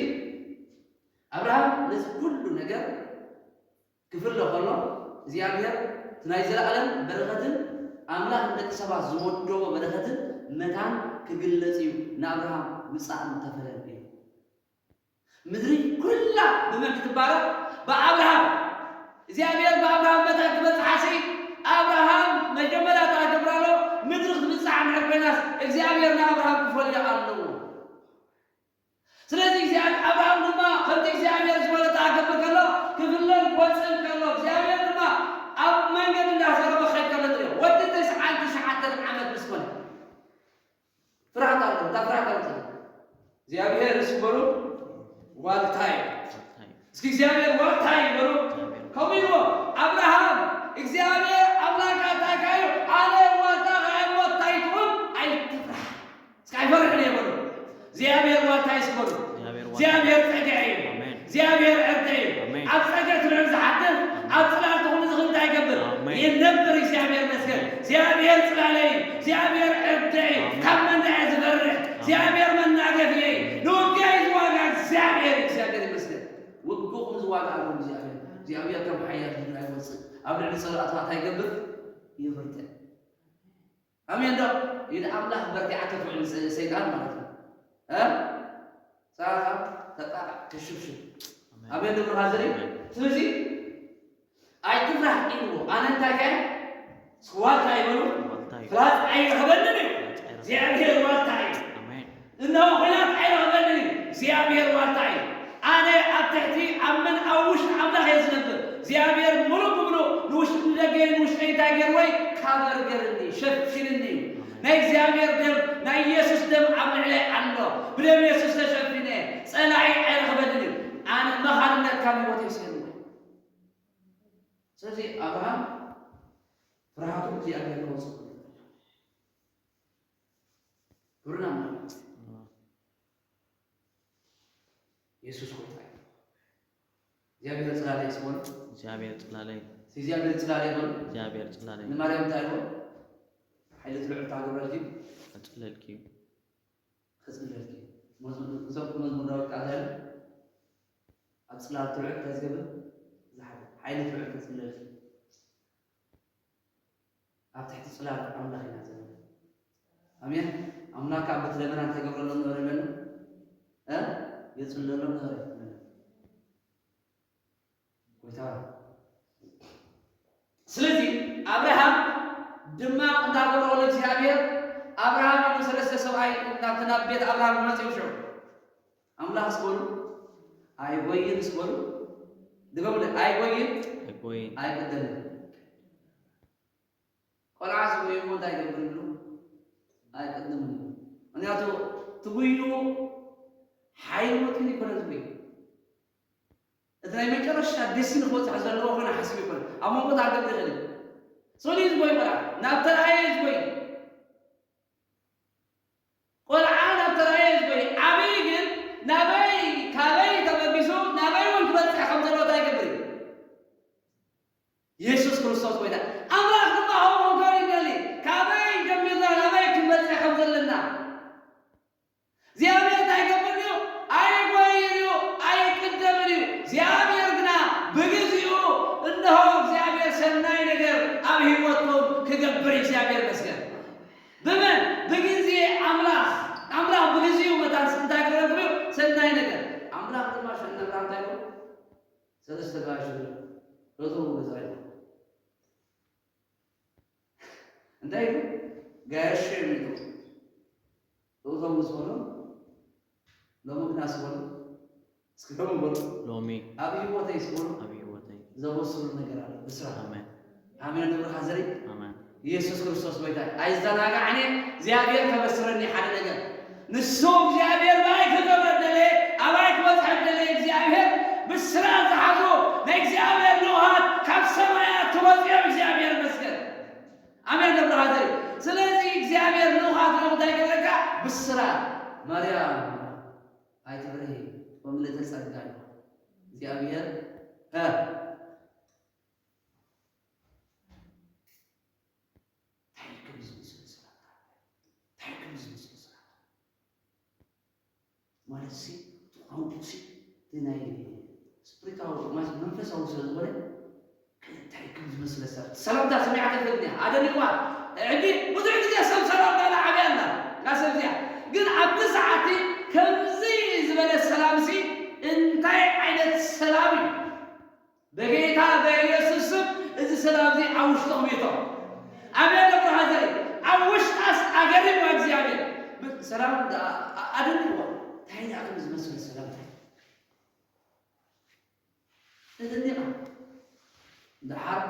ኣብርሃም ነዚ ኩሉ ነገር ክፍለ ከሎ እግዚኣብሔር እቲ ናይ ዘለኣለም በረኸትን ኣምላኽ ንደቂ ሰባት ዝመደቦ በረኸትን መታን ክግለጽ እዩ ንኣብርሃም ምጻእን ተፈለየን እዩ። ምድሪ ኩላ ብመን ክትባረኽ? ብኣብርሃም። እግዚኣብሔር ብኣብርሃም መታን ክበጽሓሲ ኣብርሃም መጀመርያ ተኣገብራሎ ምድሪ ክትብጻሕ እንድሕር ኮይናስ እግዚኣብሔር ንኣብርሃም ክፈልዮ ኣለዎ። ስለዚ እግዚኣብሔር ኣብርሃም ድማ ከምቲ እግዚኣብሔር ዝበሎ ተኣገብር ከሎ ክፍለን ክወፅእ ከሎ እግዚኣብሔር ድማ ኣብ መንገዲ እንዳዘረበ ክኸይድ ከሎ ንሪኦ ወዲ ተስዓን ትሽዓተን ዓመት ምስ ኮነ ፍርሃት ኣሎ እንታይ ፍርሃት ኣሎ እግዚኣብሔር ስበሉ ዋልታ እስኪ እግዚኣብሔር ዋልታይ በሉ። ከምኡ ኢልዎ ኣብርሃም፣ እግዚኣብሔር ኣምላካ እንታይ ካዩ? ኣነ ዋልታ ከኣሞ እንታይ ትኹን? ኣይትፍራሕ። እስኪ ኣይፈርሕን እየ በሉ። እግዚኣብሔር ዋልታይ እስኪ በሉ። እግዚኣብሔር ዋልታይ። እግዚኣብሔር ጸግዒ እዩ። ኣሜን። እግዚኣብሔር ዕርዲ እዩ። ኣሜን። ኣብ ጸግዒ ትልዑል ዝሓድር፣ ኣብ ጽላል ትኹን ዝኽል እንታይ ይገብር? ኣሜን። ይነብር። እግዚኣብሔር ይመስገን። እግዚኣብሔር ጽላለይ እዩ። እግዚኣብሔር ዕርዲ እዩ። ኣሜን። ካብ መን እየ ዝፈርሕ? እግዚኣብሔር መናገፊ እዩ። ንውግኣይ ዝዋጋ እግዚኣብሔር እዩ። እግዚኣብሔር ይመስገን። ውግእኹም ዝዋጋእኩም እግዚኣብሔር። እግዚኣብሔር ከም ሓያል ድል ኣይወጽእ። ኣብ ልዕሊ ጸላእቱ እንታይ ይገብር? ይብርትዕ። ኣሜን ዶ? ኢድ ኣምላኽ በርቲዓ ክትውዕል ሰ-፣ ሰይጣን ማለት እዩ። እ? ሳኻ ተጣቃ ክሽብሽብ። ኣሜን። ኣሜን ዶ ብርሃን ዘርኢ? ኣሜን። ስለዚ ኣይትፍራሕ ኢልዎ። ኣነ እንታይ ከ? ዋልታ ይበሉ። ዋልታ እዩ። ፍላጻ ኣይረኽበንን እዩ። ፍላጻ ኣይረኽበንን። እግዚኣብሔር ዋልታ እዩ። ኣሜን። እነሆ ኲናት ኣይረኽበንን እዩ። እግዚኣብሔር ዋልታ እዩ። ኣነ ኣብ ትሕቲ ኣብ መን ኣብ ውሽጢ ኣምላኽ እየ ዝነብር። እግዚኣብሔር ምሉእ ብምሉእ ንውሽጢ ንደገ ንውሽጠይ እንታይ ገርወይ? ካቨር ገርኒ፣ ሸፊንኒ እዩ። ኣሜን። ናይ እግዚኣብሔር ደም፣ ናይ ኢየሱስ ደም ኣብ ልዕለይ ኣሎ። ብደም ኢየሱስ ተሸፊነ። ጸላኢ ኣይረኽበንን እዩ። ኣነ መኻንነት ካብ ህይወተይ ስእንዎ። ስለዚ ኣብርሃም ፍርሃቱ እግዚኣብሔር ከውጽእ ክብርና ማለት እዩ። የሱስ ጎይታ እዩ። እግዚኣብሔር ጽላለይ ስበሉ። እግዚኣብሔር ጽላለይ። እግዚኣብሔር ጽላለይ በሉ። እግዚኣብሔር ጽላለይ። ንማርያም እንታይ ኢልዎ? ሓይሊ ትልዑል ታገብረልኪ። ከጽልለልኪ እዩ። ከጽልለልኪ። መዝሙር፣ እዞም መዝሙር ዳዊት ከኣ እንታይ ኢሉ? ኣብ ጽላል ትልዑል እንታይ ዝገብር? ዝሓድር። ሓይሊ ትልዑል ከጽልለልኪ። ኣብ ትሕቲ ጽላል ኣምላኽ ኢና ዘለና። ኣሜን። ኣምላኽ ኣብ ቤት ለመና እንታይ ገብረሎም ነበረ ኢለና? እ? የጽልለሎም ነበረ ኢለና። ጎይታ። ስለዚ ኣብርሃም ድማ እንታይ ገበሮ እግዚኣብሔር? ኣብርሃም ኢሉ ሰለስተ ሰብኣይ ናብቲ ናብ ቤት ኣብርሃም መጺኦም ሽዑ። ኣምላኽ እስበሉ፣ ኣይጎይን እስበሉ። ድገሙለይ፣ ኣይጎይን፣ ኣይጎይን። ኣይቅደምን። ቆልዓ ዝጎይዎ እንታይ ይገብር ይብሉ? ኣይቅድምን እዩ። ምክንያቱ ትጉይዎ ሓይሊ ወኪል ይኮነ ዝጉይ። እቲ ናይ መጨረሻ ደስቲኒ ክበጽሕ ዘለዎ ኮነ ሓሲቡ ይኮነ። ኣብ መንጎ ተሃገር ይኽእል እዩ። ሶሊ ዝጎይ ቆልዓ፣ ናብ ተረኣየ ዝጎይ። ቆልዓ ናብ ተረኣየ ዝጎይ። ዓብዪ ግን ናበይ፣ ካበይ ተበጊሱ፣ ናበይ እውን ክበጽሕ ከም ዘለዎ እንታይ ይገብር እዩ? የሱስ ክርስቶስ ጎይታ። ኣምላኽ ድማ ከምኡ ክንኮን ይደሊ። ካበይ ጀሚርና ናበይ ክንበጽሕ ከም ዘለና። እግዚኣብሔር እንታይ ይገብር እዩ? ኣይጎይን እዩ፣ ኣይቅደምን እዩ። እግዚኣብሔር ግና ብግዜኡ፣ እንሆ እግዚኣብሔር ሰናይ ነገር ኣብ ህይወትኩም ክገብር እዩ። እግዚኣብሔር ይመስገን። ብመን? ብግዜ ኣምላኽ። ኣምላኽ ብግዜኡ መታን እንታይ ክገብር እዩ? ሰናይ ነገር። ኣምላኽ ድማ ሸ-፣ ንኣብርሃም እንታይ ይብሎ? ሰለስተ ጋሻ ዶ-፣ ዶተው ገዛ እዩ። እንታይ ኢሉ? ጋሻ እዩ ኢሉ። ዶተው ምስ በሎ፣ ሎሚ ግና ስበሉ። እስኪ ሎሚ በሉ። ሎሚ። ኣብ ህይወተይ ስበሉ። ኣብ ህይወተይ። ዘበስሩ ነገር ኣሎ። ብስራት። ኣሜን። ኣሜን። ንብርኻ ዘርኢ። ኣሜን። ኢየሱስ ክርስቶስ ጎይታ እዩ። ኣይዘናጋዕን እየ። እግዚኣብሔር ከበስረኒ ሓደ ነገር። ንሱ እግዚኣብሔር ብኣይ ክገብረ ደለየ፣ ኣባይ ክበጽሐ ደለየ እግዚኣብሔር ብስራት ዝሓዞ ናይ እግዚኣብሔር ልኡኻት ካብ ሰማያት ተወጺኦም እግዚኣብሔር ይመስገን። ኣሜን። ንብርኻ ዘርኢ። ስለዚ እግዚኣብሔር ልኡኻት ሎም እንታይ ገበረካ? ብስራት ማርያም ኣይትፍርሂ፣ ወምልእተ ጸጋ እዩ። እግዚኣብሔር፣ እ፣ እንታይ ከም ዝመስል ሰላምታ፣ እንታይ ከም ዝመስል ሰላምታ። ማለት ሲ፣ እቲ ቋንቋ ሲ፣ እቲ ናይ ስፕሪታዊ፣ ማለት መንፈሳዊ ስለ ዝኾነ፣ እንታይ ከም ዝመስል ሰላምታ። ሰላምታ ስሚዓ ከይፈልጥ እያ። ኣደኒቕዋ። ሕጂ ብዙሕ ግዜ ሰብ ሰላምታ ንዓብያ ኣላ፣ እዛ ሰብ እዚኣ። ግን ኣብዚ ሰዓት ከምዚ ዝበለ ሰላም ሲ እንታይ ዓይነት ሰላም እዩ? በጌታ በኢየሱስ ስም እዚ ሰላም እዚ ኣብ ውሽጥኹም ይእቶ። ኣሜን። ብርሃን ዘርኢ ኣብ ውሽጣስ ኣገሪም እግዚኣብሔር። ሰላም ዳ-፣ ኣ-፣ ኣደንቅዋ። እንታይ ደኣ ከም ዝመስል ሰላም እንታይ? ተደኒቓ። ደሓር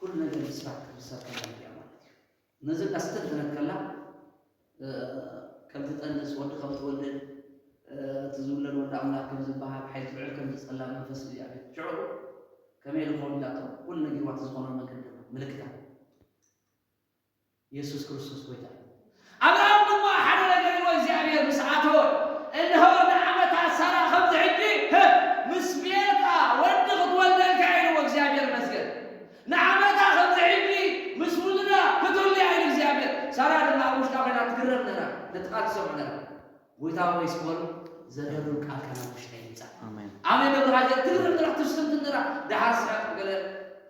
ኩሉ ነገር ብስራት ክትብሰር ከላ እንዲያ ማለት እዩ። ነዚ እንዳስተንተነት ከላ፣ እ፣ ከም ትጠንስ፣ ወዲ ከም ትወልድ፣ እቲ ዝውለድ ወዲ ኣምላኽ ከም ዝበሃል ሓይሊ ልዑል ከም ዝጸላ መንፈስ እግዚኣብሔር ሽዑ ከመይ ኢሉ ክኸውን ኢላቶ ኩሉ ነጊርዋ እቲ ዝኾነ መንገዲ ድማ ምልክታት የሱስ ክርስቶስ ጎይታ እዩ። ኣብርሃም ድማ ሓደ ነገር ኢልዎ እግዚኣብሔር ምስ ኣተወ እንሆ ንዓመታት ሳራ ከምዚ ሕጂ ምስ ቤታ ወዲ ክትወልደልካ ኢልዎ እግዚኣብሔር መስገን ንዓመታ ከምዚ ሕጂ ምስ ውልና ክትውልያ ኢሉ እግዚኣብሔር። ሳራ ድማ ኣብ ውሽጣ ኮይና ትግረም ነራ ነቲ ቃል ትሰምዑ ነራ ጎይታ ወይ ስበሉ ዘረብን ቃልካ ናብ ውሽጣ ይምጻእ። ኣሜን። ኣሜን። ደብርካ ትግረም ነራ ትስምት ነራ ደሓር ስሓቅ ገለ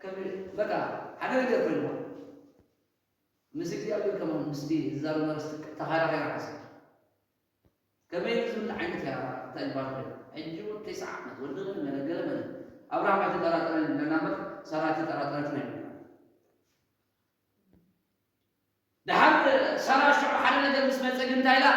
ከም በቃ ሓደ ነገር ኮይንዎ ምስ እግዚኣብሔር ከማን ምስቲ ዝዛረብ መረስ ተኻራኺራ ሓሰብ ከመይ ዝብል ዓይነት እያ እንታይ ይባል ሕጂ እውን ተስዓ ዓመት ወዲ ግን መለገለ መለ ኣብርሃም ኣይተጠራጠረን ይብለና እምበር ሳራ ኣይተጠራጠረትን ኣይብለና። ድሓር ሳራ ሽዑ ሓደ ነገር ምስ መፀ ግን እንታይ ኢላ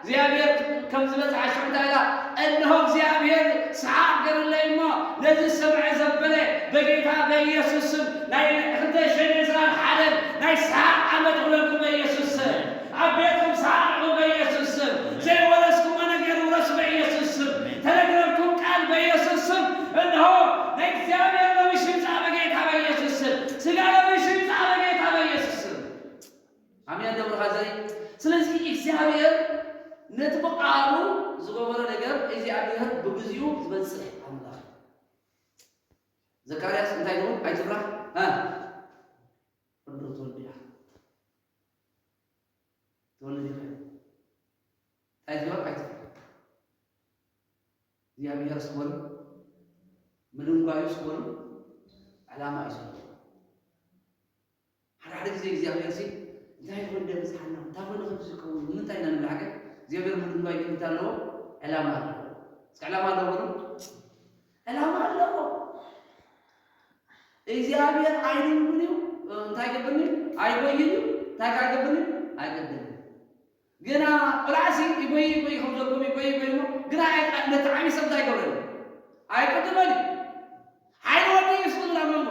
እግዚኣብሔር ከም ዝበፅዓ ሽዑ እንታይ ኢላ እንሆ እግዚኣብሔር ሰሓቅ ገርለይ እሞ ነዚ ሰምዐ ዘበለ በጌታ በኢየሱስ ስም ናይ ክልተ ሽሕን ዕስራን ሓደን ናይ ሰሓቅ ዓመት ክብለልኩም በኢየሱስ ስም ኣብ ቤትኩም ሰሓቅ ንኹን በኢየሱስ ስም ዘይወረስኩሞ ነገር ውረሱ በኢየሱስ ስም ተነግረልኩም ቃል በኢየሱስ ስም እንሆ ናይ እግዚኣብሔር ለምሽ ይምፃእ በጌታ በኢየሱስ ስም ስጋ ለምሽ ይምፃእ በጌታ በኢየሱስ ስም ኣሜን ደብርኻ ዘይ ስለዚህ እግዚኣብሔር ነቲ ብቃሉ ዝገበሮ ነገር እግዚኣብሔር ብግዚኡ ዝበፅሕ ኣምላኽ ዘካርያስ እንታይ ትብል ኣይትፍራህ እ ወዲ ክትወልድ ኢኻ ትወልድ ኢኻ እንታይ ትግበር ኣይትፍራህ እግዚኣብሔር ስበሉ ምድንጓዩ ስበሉ ዕላማ እዩ ዘለዎ ሓደ ሓደ ግዜ እግዚኣብሔር ሲ እንታይ ኮይኑ ደብዝሓና እንታይ ኮይኑ ከም ዝከውን ንምንታይ ኢና ንብል ሓደ እግዚኣብሔር ምድንጓይ ግን እንታይ ኣለዎ ዕላማ ኣለዎ እስኪ ዕላማ ኣለዎ በሉ ዕላማ ኣለዎ እግዚኣብሔር ኣይድንጉን እዩ እንታይ ይገብርኒ እዩ ኣይጎይን እዩ እንታይ ካገብርኒ እዩ ኣይገድልን ግና ቆልዓሲ ይጎይ ይጎይ ከም ዘልኩም ይጎይ ይጎይ እሞ ግና ነቲ ዓብዪ ሰብ እንታይ ይገብረኒ ኣይቅድመን እዩ ሓይሊ ወዲ እዩ ስብል ኣብ መንጎ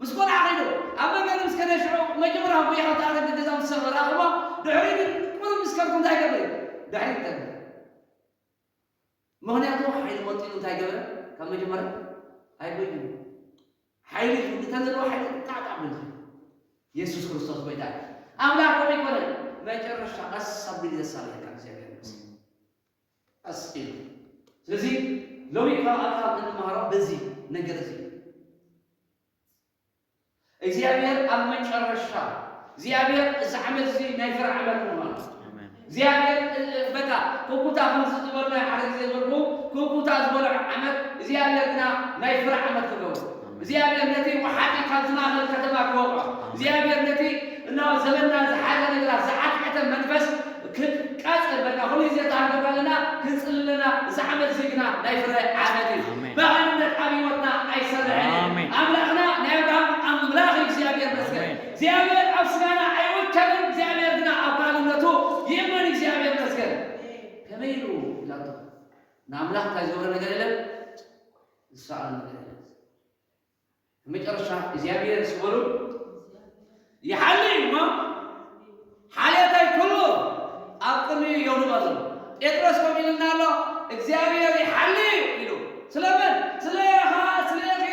ምስ ቆልዓ ከይዱ ኣብ መንገዲ ምስ ከደ ሽዑ መጀመርያ ጉያ ካብ ተኣረገ ገዛ ምስ ሰበረ ኣኹሞ ድሕሪ ግን ቁሩብ ምስ ከድኩ እንታይ ይገብር እዩ ድሕሪ ይጠግር ምኽንያቱ ሓይሊ ወጢኑ እንታይ ገበረ ካብ መጀመርያ ኣይጎይን ሓይሊ ዝውድተን ዘለዎ ሓይሊ ጣዕጣዕ ብልካ የሱስ ክርስቶስ ጎይታ ኣምላኽ ከምኡ ይኮነ መጨረሻ ቀስ ኣቢሉ ዘሳልየካ እግዚኣብሔር ይመስል ቀስ ኢሉ ስለዚ ሎሚ ካብ ኣምላኽ እንመሃሮ በዚ ነገር እዚ እግዚኣብሔር ኣብ መጨረሻ እግዚኣብሔር እዚ ዓመት እዚ ናይ ፍረ ዓመት ምዃኑ እግዚኣብሔር በቃ ኩኩታ ከምዚ ዝበልና ሓደ ግዜ ዝበልኩ ኩኩታ ዝበልዖ ዓመት እግዚኣብሔር ግና ናይ ፍረ ዓመት ክገብሮ እግዚኣብሔር ነቲ ወሓጢ ካብ ዝማእኸል ከተማ ክወቕዖ እግዚኣብሔር ነቲ እና ዘመንና ዝሓዘ ነገራት ዝዓትዐተ መንፈስ ክትቃጸል በቃ ኩሉ ግዜ ተሃንገባ ኣለና ክንጽሊ ኣለና እዚ ዓመት እዚ ግና ናይ ፍረ ዓመት እዩ ብሃንነት ኣብ ህይወትና ኣይሰርሕን ኣምላኽና ናይ ኣብርሃም ኣምላኽ እግዚኣብሔር መስገን እግዚኣብሔር ኣብ ስጋና ኣይወከልን እግዚኣብሔር ግና ኣብ ካልነቱ ይእመን እግዚኣብሔር መስገን ከመይ ኢሉ ኢላቶ ንኣምላኽ እንታይ ዝገብረ ነገር የለን ዝሰኣሎ ነገር የለን መጨረሻ እግዚኣብሔር ስበሉ ይሓሊ እሞ ሓልዮታይ ኩሉ ኣብ ቅድሚኡ የውድቕ ኣሎ ጴጥሮስ ከም ኢልና ኣሎ እግዚኣብሔር ይሓሊ እዩ ኢሉ ስለምን ስለኻ ስለኺ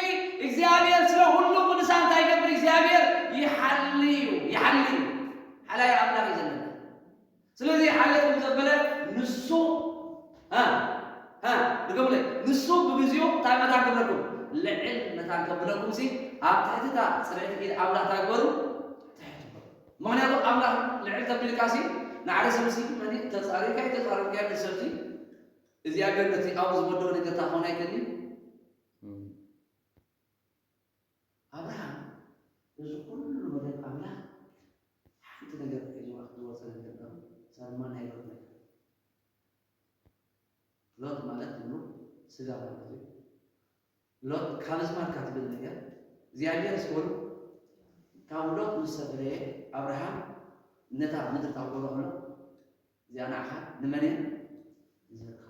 እግዚኣብሔር ስለ ኩሉ ቅዱሳ እንታይ ይገብር እግዚኣብሔር ይሓሊ እዩ ይሓሊ እዩ ሓላይ ኣምላኽ እዩ ዘለና ስለዚ ሓልዮት ከም ዘበለ ንሱ ድገምለ ንሱ ብግዚኡ እንታይ መታን ክብለኩም ልዕል መታን ከብለኩም ሲ ኣብ ትሕትታ ፅርዕቲ ኢድ ኣምላኽ እንታይ ግበሩ ትሕቱ ምክንያቱ ኣምላኽ ልዕል ተቢልካ ሲ ንዓደ ሰብ ሲ መን ተፃሪካ ተፃረምካ ንሰብ ሲ እግዚኣብሔር ነቲ ኣብኡ ዝወደወ ነገር ታኾን ኣይከኒ ኣብርሃም እዚ ኩሉ መደብ ኣምላኽ ሓንቲ ነገር ሒዝዋ ዝወፀ ነገር ዶ ሳልማ ናይ ሎጥ ነገር ሎጥ ማለት ትብሉ ስጋ ማለት እዩ ሎጥ ካብ ዝማልካ ትብል ነገር እግዚኣብሔር ስበሉ ካብ ሎጥ ምስ ተፈለየ ኣብርሃም ነታ ምድሪ ታቆሎ ከሎ እዚኣ ንዓኻ ንመን እያ ንዘርካ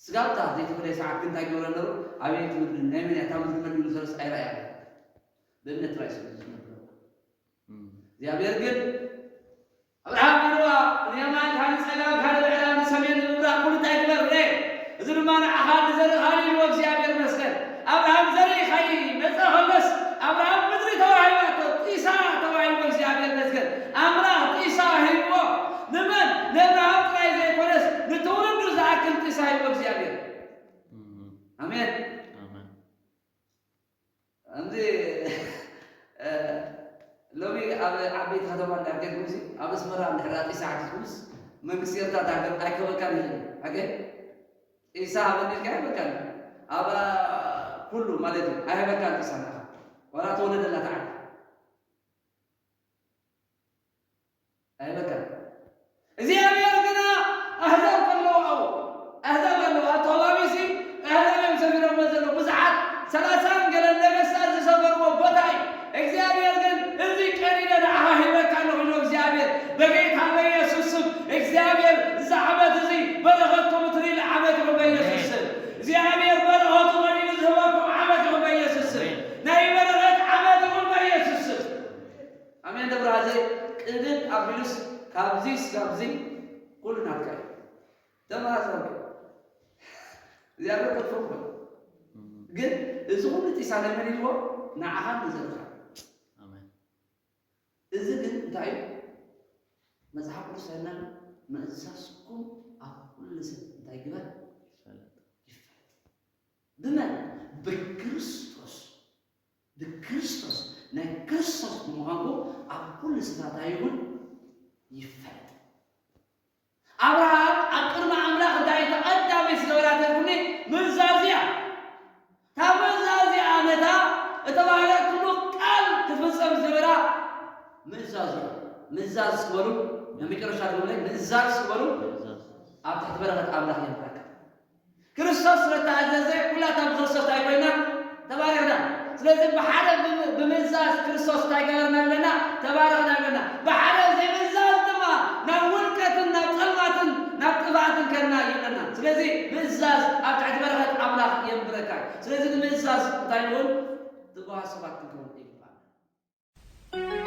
ስጋብታ ዘይተፈለየ ሰዓት ግን እንታይ ገብረ ኣለዉ ኣበየት ምድሪ ናይ መን እያ እታ ምድሪ መን ይብሉ ሰለስ ኣይረኣያ ብእምነት ጥራይ ስለ ዝነብረ እግዚኣብሔር ግን ኣብርሃም ኢልዋ፣ ንየማን ካብ ንጸጋም ካብ ንብዕራብ ንሰሜን ንምብራቕ ኩሉ እንታይ ግበር ርኤ። እዚ ድማ ንዓኻ ንዘርእኻ ኢልዎ እግዚኣብሔር ይመስገን። ኣብርሃም ዘርኢ ከይመጸ ከሎስ ኣብርሃም ምድሪ ተዋሂባቶ፣ ጢሳ ተዋሂቦ እግዚኣብሔር ይመስገን። ኣምላኽ ጢሳ ሂብዎ። ንመን? ንኣብርሃም ጥራይ ዘይኮነስ ንትውልዱ ዝኣክል ጢሳ ሂብዎ እግዚኣብሔር። ኣሜን። ኣሜን። ከምዚ ሎሚ ኣብ ዓበይቲ ከተማ እንድሕር ከድኩምሲ ኣብ ኣስመራ እንድሕር ጢሳ ሓቲትኩምስ መንግስቲ ኤርትራ እታ ሃገር ኣይከበካን ኢለ ኣገ ጢሳ ሃበኒ ኢልካ ኣይበካን ኣብ ኩሉ ማለት እዩ ኣይበካን ጢሳ ናኻ ዋላ ተወለደላ ተዓዲ ኣይበቃ እግዚኣብሔር ግና ኣህዛብ ከለዉ ኣብኡ ኣህዛብ ኣለዉ ኣብቲ ከባቢሲ ኣህዛብ እዮም ሰፊሮሞ ዘለዉ ብዙሓት ሰላሳን ገለን ነገስታት ዝሰፈርዎ ቦታ እዩ እግዚኣብሔር ግን እዚ ቀዲደ ንዓኻ ሂበካ ኣለኹ ኢሎ እግዚኣብሔር በጌታ በኢየሱስ ስም እግዚኣብሔር እዚ ዓመት እዚ በረኸትኩም እትሪሉ ዓመት ይኹን በኢየሱስ ስም እግዚኣብሔር በረኸቱ መሊኡ ዝህበኩም ዓመት ይኹን በኢየሱስ ስም ናይ በረኸት ዓመት ይኹን በኢየሱስ ስም ኣሜን ደብረ ሐዘይ ቅድድ ኣቢሉስ ካብዚ ስጋብ እዚ ኩሉ ናትካ እዩ። ተማዘን እግዚኣብሔር ከጥፎ ግን እዚ ኩሉ ጢሳ ናይ መን ኢልዎ ንዓኻን ንዘርኻ ኣሜን። እዚ ግን እንታይ እዩ? መጽሓፍ ቅዱስ ኣይና ምእዛዝኩም ኣብ ኩሉ ሰብ እንታይ ግበር ይፈለጥ ይፈለጥ ብመን ብክርስቶስ ብክርስቶስ ናይ ክርስቶስ ብምዃንኩ ኣብ ኩሉ ስፍራታ ይኹን ይፈለጥ ኣብርሃም ኣብ ቅድሚ ኣምላኽ እንታይ ተቐዳመይ ዝገበራ ተልኩኒ ምእዛዝ እያ ካብ ምእዛዝ እያ ነታ እተባህለትሉ ቃል ትፍጸም ዝገበራ ምእዛዝ እዩ ምእዛዝ ስበሉ ንመጨረሻ ድግብለይ ምእዛዝ ስበሉ ኣብ ትሕቲ በረኸት ኣምላኽ የንብረካ ክርስቶስ ስለተኣዘዘ ኩላትና ብክርስቶስ እንታይ ኮይና ተባሪኽና ስለዚ ብሓደ ብምእዛዝ ክርስቶስ እንታይ ገበርና ኣለና ተባረኽና ኣለና ብሓደ ዘይምእዛዝ ድማ ናብ ውድቀትን ናብ ፀልማትን ናብ ጥፋኣትን ከድና ኣለና ስለዚ ምእዛዝ ኣብ ትሕቲ በረኸት ኣምላኽ የንብረካ ስለዚ ንምእዛዝ እንታይ ይኹን ትጓሃ ሰባት ክንከውን ይግባል